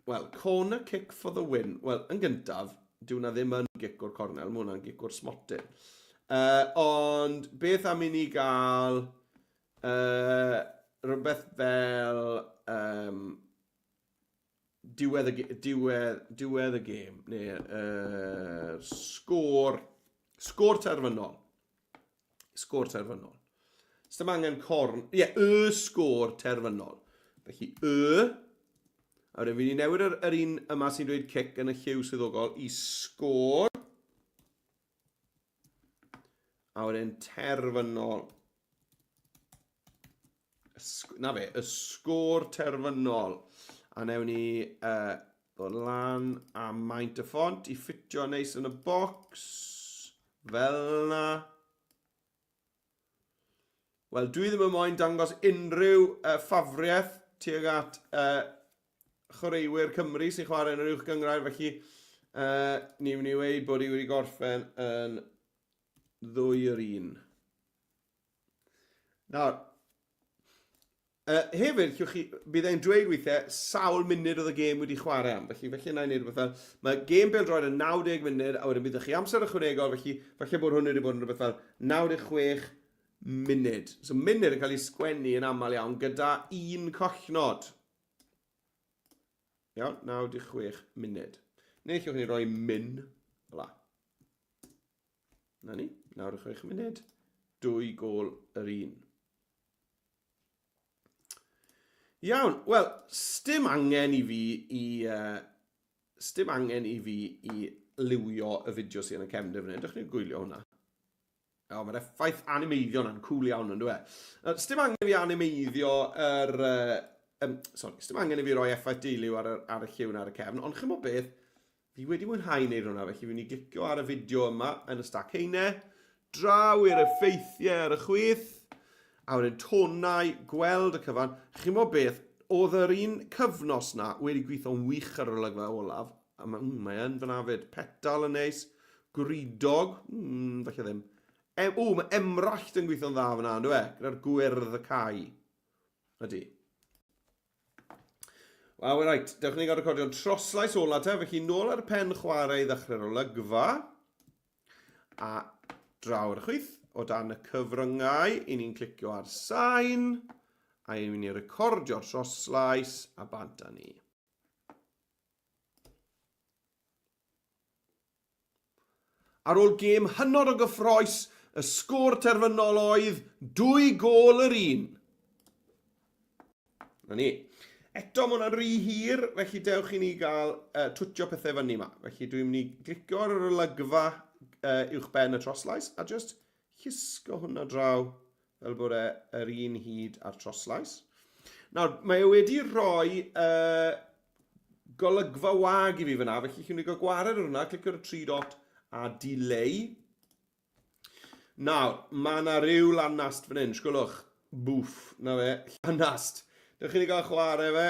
Wel, corner kick for the win. Wel, yn gyntaf, dyw hwnna ddim yn gic o'r cornel, mae hwnna'n gic o'r smotyn. Ond beth am i ni gael rhywbeth fel diwedd, y, diwedd, diwedd y gêm, neu sgôr, sgôr terfynol. Sgôr terfynol. Sdim angen corn... Ie, yeah, y sgôr terfynol. Felly, y... A wedyn fi wedi newid yr, yr un yma sy'n dweud cic yn y lliw swyddogol i sgôr. A wedyn terfynol. Na fe, y sgôr terfynol. A newn ni ddod lan a maint y ffont i ffitio neis yn y bocs. Fel na. Wel, dwi ddim yn moyn dangos unrhyw ffafriaeth tuag at chwaraewyr Cymru sy'n chwarae yn yr uwch gynghrair, felly ni'n mynd i weud bod hi wedi gorffen yn ddwy yr un. Nawr, hefyd, llwch chi, bydd e'n dweud weithiau sawl munud oedd y gêm wedi chwarae am. Felly, felly yna i wneud rhywbeth fel, mae gêm bêl-droed yn 90 munud, a wedyn bydd chi amser ychwanegol, felly falle bod hwn wedi bod yn rhywbeth fel 96 munud. So munud yn cael ei sgwennu yn aml iawn gyda un collnod. Iawn, 96 munud. Neu allwch chi roi min, fel la. Na ni, 96 munud, dwy gol yr un. Iawn, wel, sdim angen i fi i... Uh, sdim angen i fi i liwio y fideo sydd yn y cefndir fan hyn. Dewch ni gwylio hwnna. O, mae'r effaith animeiddio yna'n cool iawn yn dweud. E? Sdim angen i fi animeiddio yr... Uh, um, sorry, sdim angen i fi roi effaith deiliw ar y, ar y lliw ar y cefn, ond chymod beth, Fi wedi mwynhau wneud hwnna, felly fi'n mynd i glicio ar y fideo yma yn y stac heine, draw i'r effeithiau ar y chwith, a wedyn tonau, gweld y cyfan. Chi'n bod beth, oedd yr un cyfnos na wedi gweithio'n wych ar yr olygfa olaf, a mae, mm, mae yn fyna fyd. Petal yn neis, gwridog, mm, falle ddim. E, o, mae emrallt yn gweithio'n dda fyna, ynddo e? Gyda'r gwyrdd y cae. Ydy. Wel, reit, dewch ni gael recordio'n troslais ola te, felly nôl ar y pen chwarae i ddechrau'r olygfa. A draw ar y chwith, o dan y cyfryngau, i ni'n clicio ar sain, a i'n mynd i recordio'r troslais, a bant â ni. Ar ôl gêm hynod o gyffrous, y sgôr terfynol oedd dwy gôl yr un. Na ni. Eto, mae hwnna'n rhy hir, felly dewch i ni gael uh, twtio pethau fyny yma. Felly dwi'n mynd i glicio ar yr olygfa uh, uwch ben y troslais a just llusgo hwnna draw fel bod e yr un hyd â'r troslais. Nawr, mae e wedi rhoi uh, golygfa wag i fi fyna, felly chi'n gael gwared ar hwnna, clicio ar y tri dot a delay. Nawr, mae yna rhyw lanast fan hyn, sgwlwch, bwff, na fe, llanast. Dewch i ni gael chwarae fe.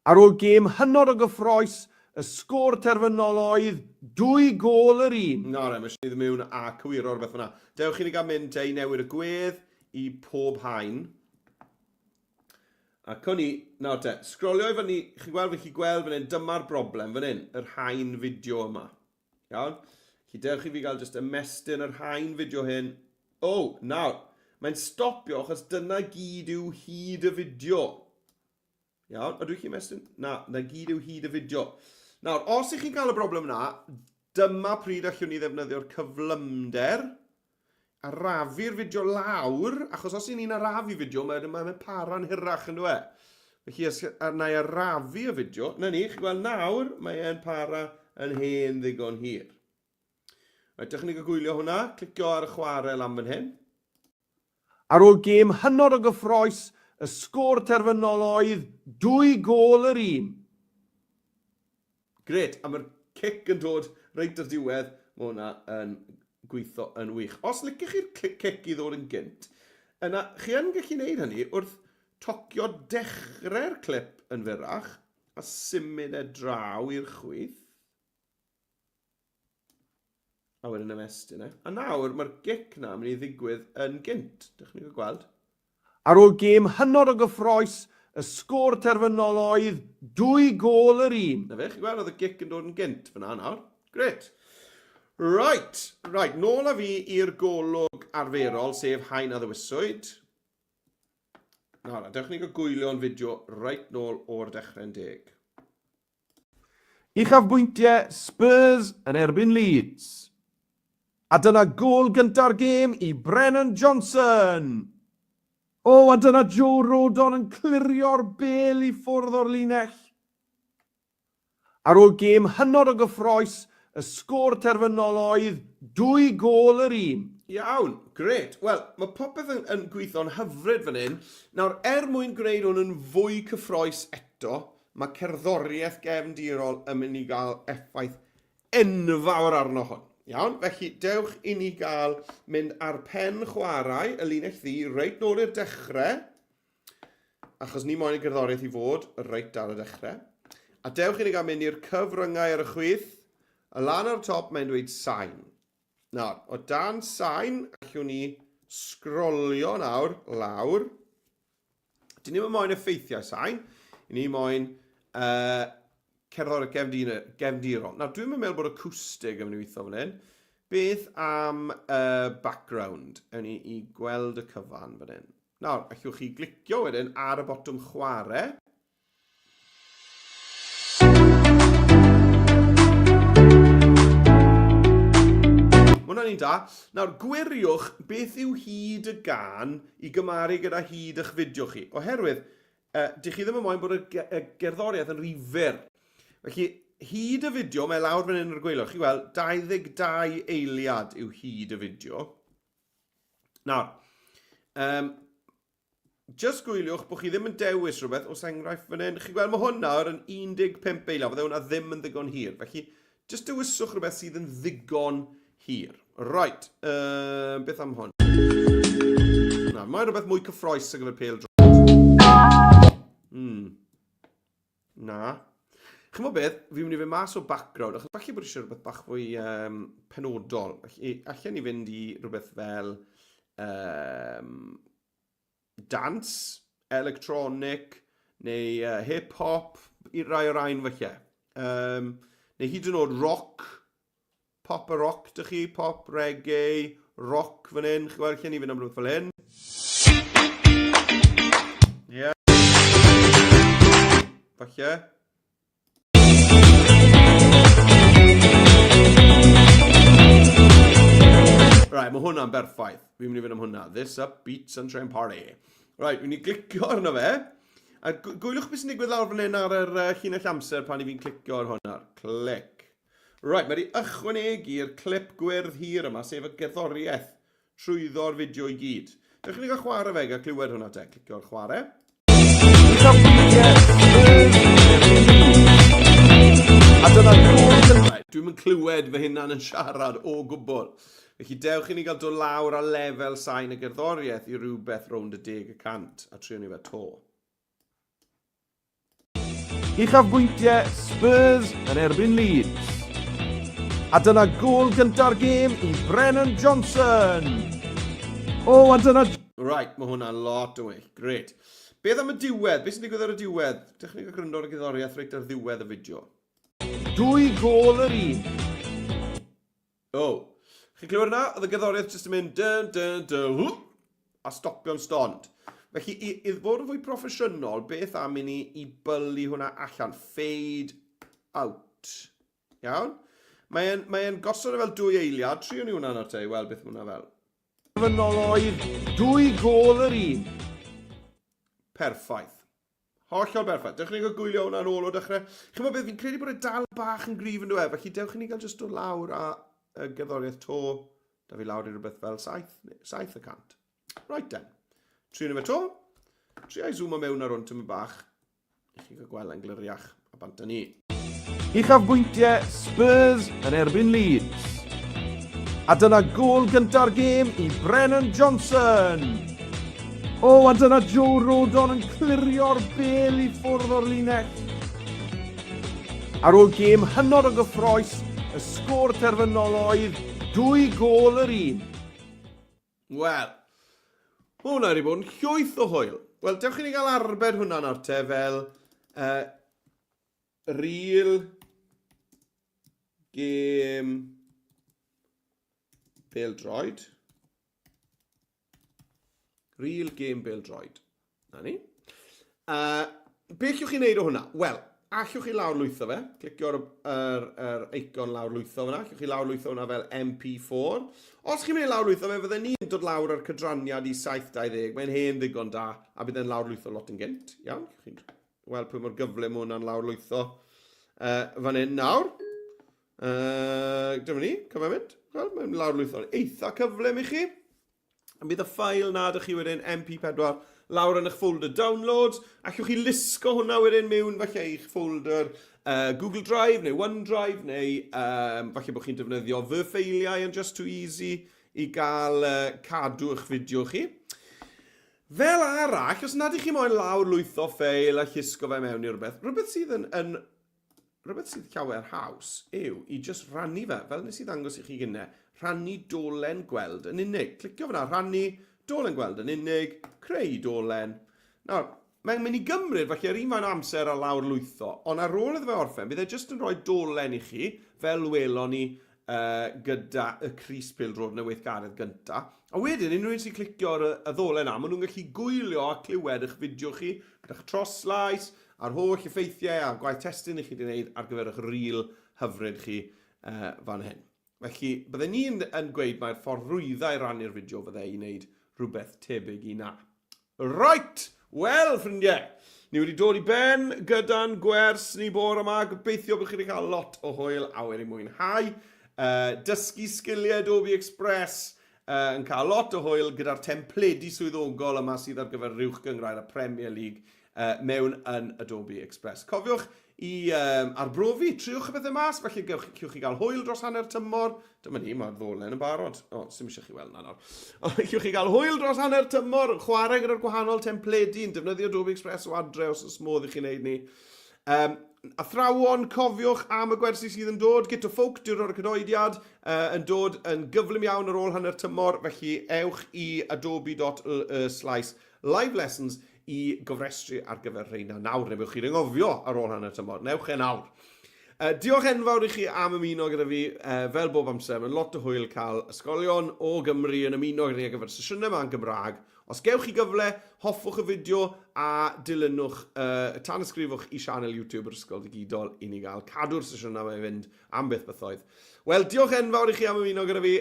Ar ôl gêm hynod o gyffrous, y sgôr terfynol oedd dwy gôl yr un. Na re, mae eisiau ni ddod mewn a cywiro rhywbeth fyna. Dewch i ni gael mynd te i newid y gwedd i pob haen. Ac o'n i, nawr te, sgrolio i fyny, chi'n gweld, fi'n gallu gweld fan hyn, dyma'r broblem fan hyn, yr haen fideo yma. Iawn? Felly dewch i fi gael jyst ymestyn yr haen fideo hyn. O, nawr, mae'n stopio achos dyna gyd yw hyd y fideo. Iawn, ydw i'n mestyn? Na, na gyd yw hyd y fideo. Nawr, os ych chi'n cael y broblem yna, dyma pryd allwn ni ddefnyddio'r cyflymder, arafu'r fideo lawr, achos os y'n ni'n arafu fideo, mae'n mae, mae para'n hirach yn dweud. Felly, os na i arafu y fideo, na ni, chi'n gweld nawr, mae e'n para yn hen ddigon hir. Reit, dewch ni gael gwylio hwnna, clicio ar y chwarae lan fan hyn. Ar ôl gêm hynod o gyffrous, y sgôr terfynol oedd dwy gôl yr un. Grêt, a mae'r cic yn dod reit ar diwedd, mae hwnna yn gweithio yn wych. Os liciwch chi'r cic i ddod yn gynt, yna chi yn gallu gwneud hynny wrth tocio dechrau'r clip yn fyrrach a symud e draw i'r chwith. A wedyn ymestyn e. A nawr mae'r gic na mynd i ddigwydd yn gynt. Dych chi'n gweld? Ar ôl gêm hynod o gyffrous, y sgôr terfynol oedd dwy gôl yr un. Na fe, chi'n gweld, oedd y gic yn dod yn gynt fyna nawr. Gret. Right, right, nôl â fi i'r golwg arferol, sef haen a ddewiswyd. Nawr, a dewch ni gael gwylio'n fideo reit nôl o'r dechrau'n deg. Uchafbwyntiau Spurs yn erbyn Leeds. A dyna gôl gynta'r gêm i Brennan Johnson! O, a dyna Joe Rodon yn clirio'r bêl i ffwrdd o'r linell. Ar ôl gêm hynod o gyffrous, y sgôr terfynol oedd dwy gôl yr un. Iawn, grêt. Wel, mae popeth yn, yn gweithio'n hyfryd fan hyn. Nawr, er mwyn gwneud hwn yn fwy cyffroes eto, Mae cerddoriaeth gefndirol yn mynd i gael effaith enfawr arno hwn. Iawn, felly dewch i ni gael mynd ar pen chwarae y linell ddu reit nôl i'r dechrau, achos ni moyn y gerddoriaeth i fod reit ar y dechrau. A dewch i ni gael mynd i'r cyfryngau ar y chwith, a lan ar y top mae'n dweud sain. Nawr, o dan sain, allwn ni sgrolio nawr lawr. Dyn ni'n moyn effeithiau sain, ni moyn uh, cerddoriaeth gefndirol. Nawr, dwi'n meddwl bod acoustic yn mynd i weithio fan hyn. Beth am uh, background? Ewn ni i gweld y cyfan fan hyn. Nawr, allwch chi glicio wedyn ar y botwm chwarae. un da. Nawr, gwiriwch beth yw hyd y gân i gymaru gyda hyd eich fideo chi. Oherwydd, uh, dych chi ddim yn moyn bod y, y gerddoriaeth yn rhy fyr. Felly, hyd y fideo, mae lawr fan hyn ar y gwaelod. Chi weld, 22 eiliad yw hyd y fideo. Nawr, um, Just gwyliwch bod chi ddim yn dewis rhywbeth, os enghraifft fan hyn. Chi'n gweld, mae hwn nawr yn 15 eiliad, fydde hwnna ddim yn ddigon hir. Felly, just dewiswch rhywbeth sydd yn ddigon hir. Right, beth am hwn? Na, mae rhywbeth mwy cyffroes ar gyfer pêl droed. Na. Chimod beth, fi'n mynd i fynd mas o background, achos falle bod eisiau rhywbeth bach fwy um, penodol. Felly, allan ni fynd i rhywbeth fel um, dance, electronic, neu uh, hip-hop, i rai o'r rhain falle. Um, neu hyd yn oed rock, Pop a rock dych chi, pop, reggae, rock fan hyn. Chi'n gweld lle ni fynd am rhywbeth fel hyn? Ie. Yeah. Falle. Right, mae hwnna'n berffaith. Fi'n mynd i fynd am hwnna. This upbeat sunshine party. Right, fi'n mynd i glicio arno fe. A gwyliwch beth sy'n digwydd lawr fan hyn ar yr uh, llinell amser pan i fi'n clicio ar hwnna. Clic. Right, mae wedi ychwanegu'r clip gwyrdd hir yma, sef y gerddoriaeth, trwyddo'r fideo i gyd. Dewch i ni gael chwarae fe, gael clywed hwnna te. Clicio'r chwarae. A dyna gôl Right, dwi'm yn clywed fy hunan yn siarad o gwbl. Felly dewch i ni gael dod lawr ar lefel sain y gerddoriaeth i rhywbeth rownd y 10% a trio ni fe to. Uchafbwyntiau Spurs yn erbyn Leeds. A dyna gôl gynta'r gêm i Brennan Johnson! O, a dyna... Right, mae hwnna'n lot o well. Gret. Beth am y diwedd? Beth sy'n digwydd ar y diwedd? Dewch ni gael gwrando ar y gerddoriaeth reit ar ddiwedd y fideo. Dwy gôl yr un. O! Chi'n clywed hwnna? Oedd y gerddoriaeth jyst yn mynd dyn, dyn, dyn, hw, a stopio'n stond. Felly, i, i fod yn fwy proffesiynol, beth am i ni i bylu hwnna allan? Fade out. Iawn? Mae'n mae gosod e fel dwy eiliad. Trio ni hwnna nawr te, i weld beth mae hwnna fel. Terfynol oedd dwy gôl yr un. Perffaith. Hollol berffaith. Dewch i ni gael gwylio hwnna'n ôl o dechrau. Chi'n beth, fi'n credu bod e dal bach yn gryf yn dweud, felly dewch i ni gael jyst dod lawr a y gerddoriaeth to, da fi lawr i rhywbeth fel 7, 7 y cant. Right then. Trio ni fe to. Trio i zoom o mewn ar hwn tymor bach. I chi gael gweld yn gliriach a bant â ni. Uchafbwyntiau Spurs yn erbyn Leeds. A dyna gôl gynta'r gêm i Brennan Johnson! O, a dyna Joe Rodon yn clirio'r bêl i ffwrdd o'r linell. Ar ôl gêm hynod o gyffroes, y sgôr terfynol oedd dwy gôl yr un. Wel, mae hwnna wedi bod yn llwyth o hwyl. Wel, dewch i ni gael arbed hwnna nawr te fel uh, Real gêm bêl-droed. Real game bêl-droed. Na ni. Be allwch chi wneud o hwnna? Wel, allwch chi lawrlwytho fe. Clicio ar yr, yr icon lawrlwytho fyna. Allwch chi lawrlwytho hwnna fel MP4. Os chi'n mynd i lawrlwytho fe, fydden ni'n dod lawr ar cydraniad i 720. Mae'n hen ddigon da, a bydd e'n lawrlwytho lot yn gynt. Iawn, chi'n Wel, pwy mor gyflym mae hwnna'n lawrlwytho fan hyn nawr. Dyma ni, cyfle mynd. Wel, mae'n lawrlwytho'n eitha cyflym i chi. A bydd y ffael na ydych chi wedyn MP4 lawr yn eich folder downloads. Allwch chi lusgo hwnna wedyn mewn falle i'ch folder Google Drive neu OneDrive neu um, falle bod chi'n defnyddio fy ffeiliau yn just too easy i gael cadw eich fideo chi. Fel arall, os nad ych chi moyn lawr lwytho ffeil a llusgo fe mewn i rhywbeth, rhywbeth sydd yn, yn rhywbeth sydd llawer haws yw i just rhannu fe, fel nes i ddangos i chi gynne, rhannu dolen gweld yn unig. Clicio fyna, rhannu dolen gweld yn unig, creu dolen. Nawr, mae'n mynd i gymryd falle yr un faint o amser a lawr lwytho, ond ar ôl iddo fe orffen, bydd e jyst yn rhoi dolen i chi, fel welon ni gyda y crys pêl-droed yn y weithgaredd gynta. A wedyn, unrhyw un sy'n clicio ar y, y ddolen 'na, maen nhw'n gallu gwylio a clywed eich fideo chi gyda'ch troslais a'r holl effeithiau a'r gwaith testun i chi wedi gwneud ar gyfer eich reel hyfryd chi uh, fan hyn. Felly, bydden ni'n yn gweud mai'r ffordd rwydda i rannu'r fideo fydde i wneud rhywbeth tebyg i 'na. Right! Wel, ffrindiau, ni wedi dod i ben gyda'n gwers ni bore yma. Gobeithio bod chi wedi cael lot o hwyl a wedi mwynhau. Dysgu sgiliau Adobe Express, yn cael lot o hwyl gyda'r templedi swyddogol yma sydd ar gyfer yr Uwch Gynghrair a Premier League mewn yn Adobe Express. Cofiwch i arbrofi, triwch y bethau mas, felly gewch, cewch chi gael hwyl dros hanner tymor. Dyma ni, mae'r ddolen yn barod. O, sy'n eisiau chi weld na nawr. Cewch chi gael hwyl dros hanner tymor, chwarae gyda'r gwahanol templedi, yn defnyddio Adobe Express o adre os oes modd i chi wneud ni. Athrawon, cofiwch am y gwersi sydd yn dod. Git o Folk, Diwrnod y Cadoediad, yn dod yn gyflym iawn ar ôl hanner tymor, felly ewch i adobe.ly slash live lessons i gofrestru ar gyfer rheina nawr, neu fewch chi'n anghofio ar ôl hanner tymor. Newch e nawr. Diolch enfawr i chi am ymuno gyda fi, fel bob amser, mae'n lot o hwyl cael ysgolion o Gymru yn ymuno gyda ni ar gyfer y sesiynau yma yn Gymraeg. Os gewch chi gyfle, hoffwch y fideo a dilynwch, tanysgrifwch i sianel YouTube yr Ysgol Ddigidol i ni gael cadw'r sesiynau yma i fynd am byth bythoedd. Wel, diolch enfawr i chi am ymuno gyda fi.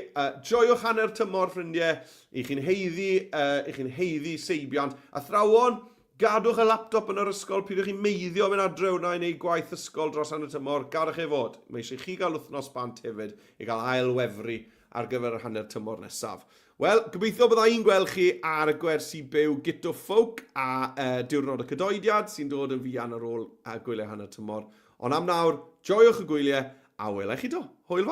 Joiwch hanner tymor, ffrindiau. I chi'n haeddu, i chi'n haeddu seibiant. Athrawon, gadwch y laptop yn yr ysgol, peidiwch chi meiddio mynd adre hwnna i wneud gwaith ysgol dros hanner tymor. Gadwch e fod. Mae eisiau chi gael wythnos bant hefyd i gael ail wefru ar gyfer yr hanner tymor nesaf. Wel, gobeithio bydda i'n gweld chi ar y gwersi byw Guto Ffowc a Diwrnod y Cadoediad sy'n dod yn fuan ar ôl gwyliau hanner tymor. Ond am nawr, joiwch y gwyliau a wela i chi 'to. Hwyl fawr!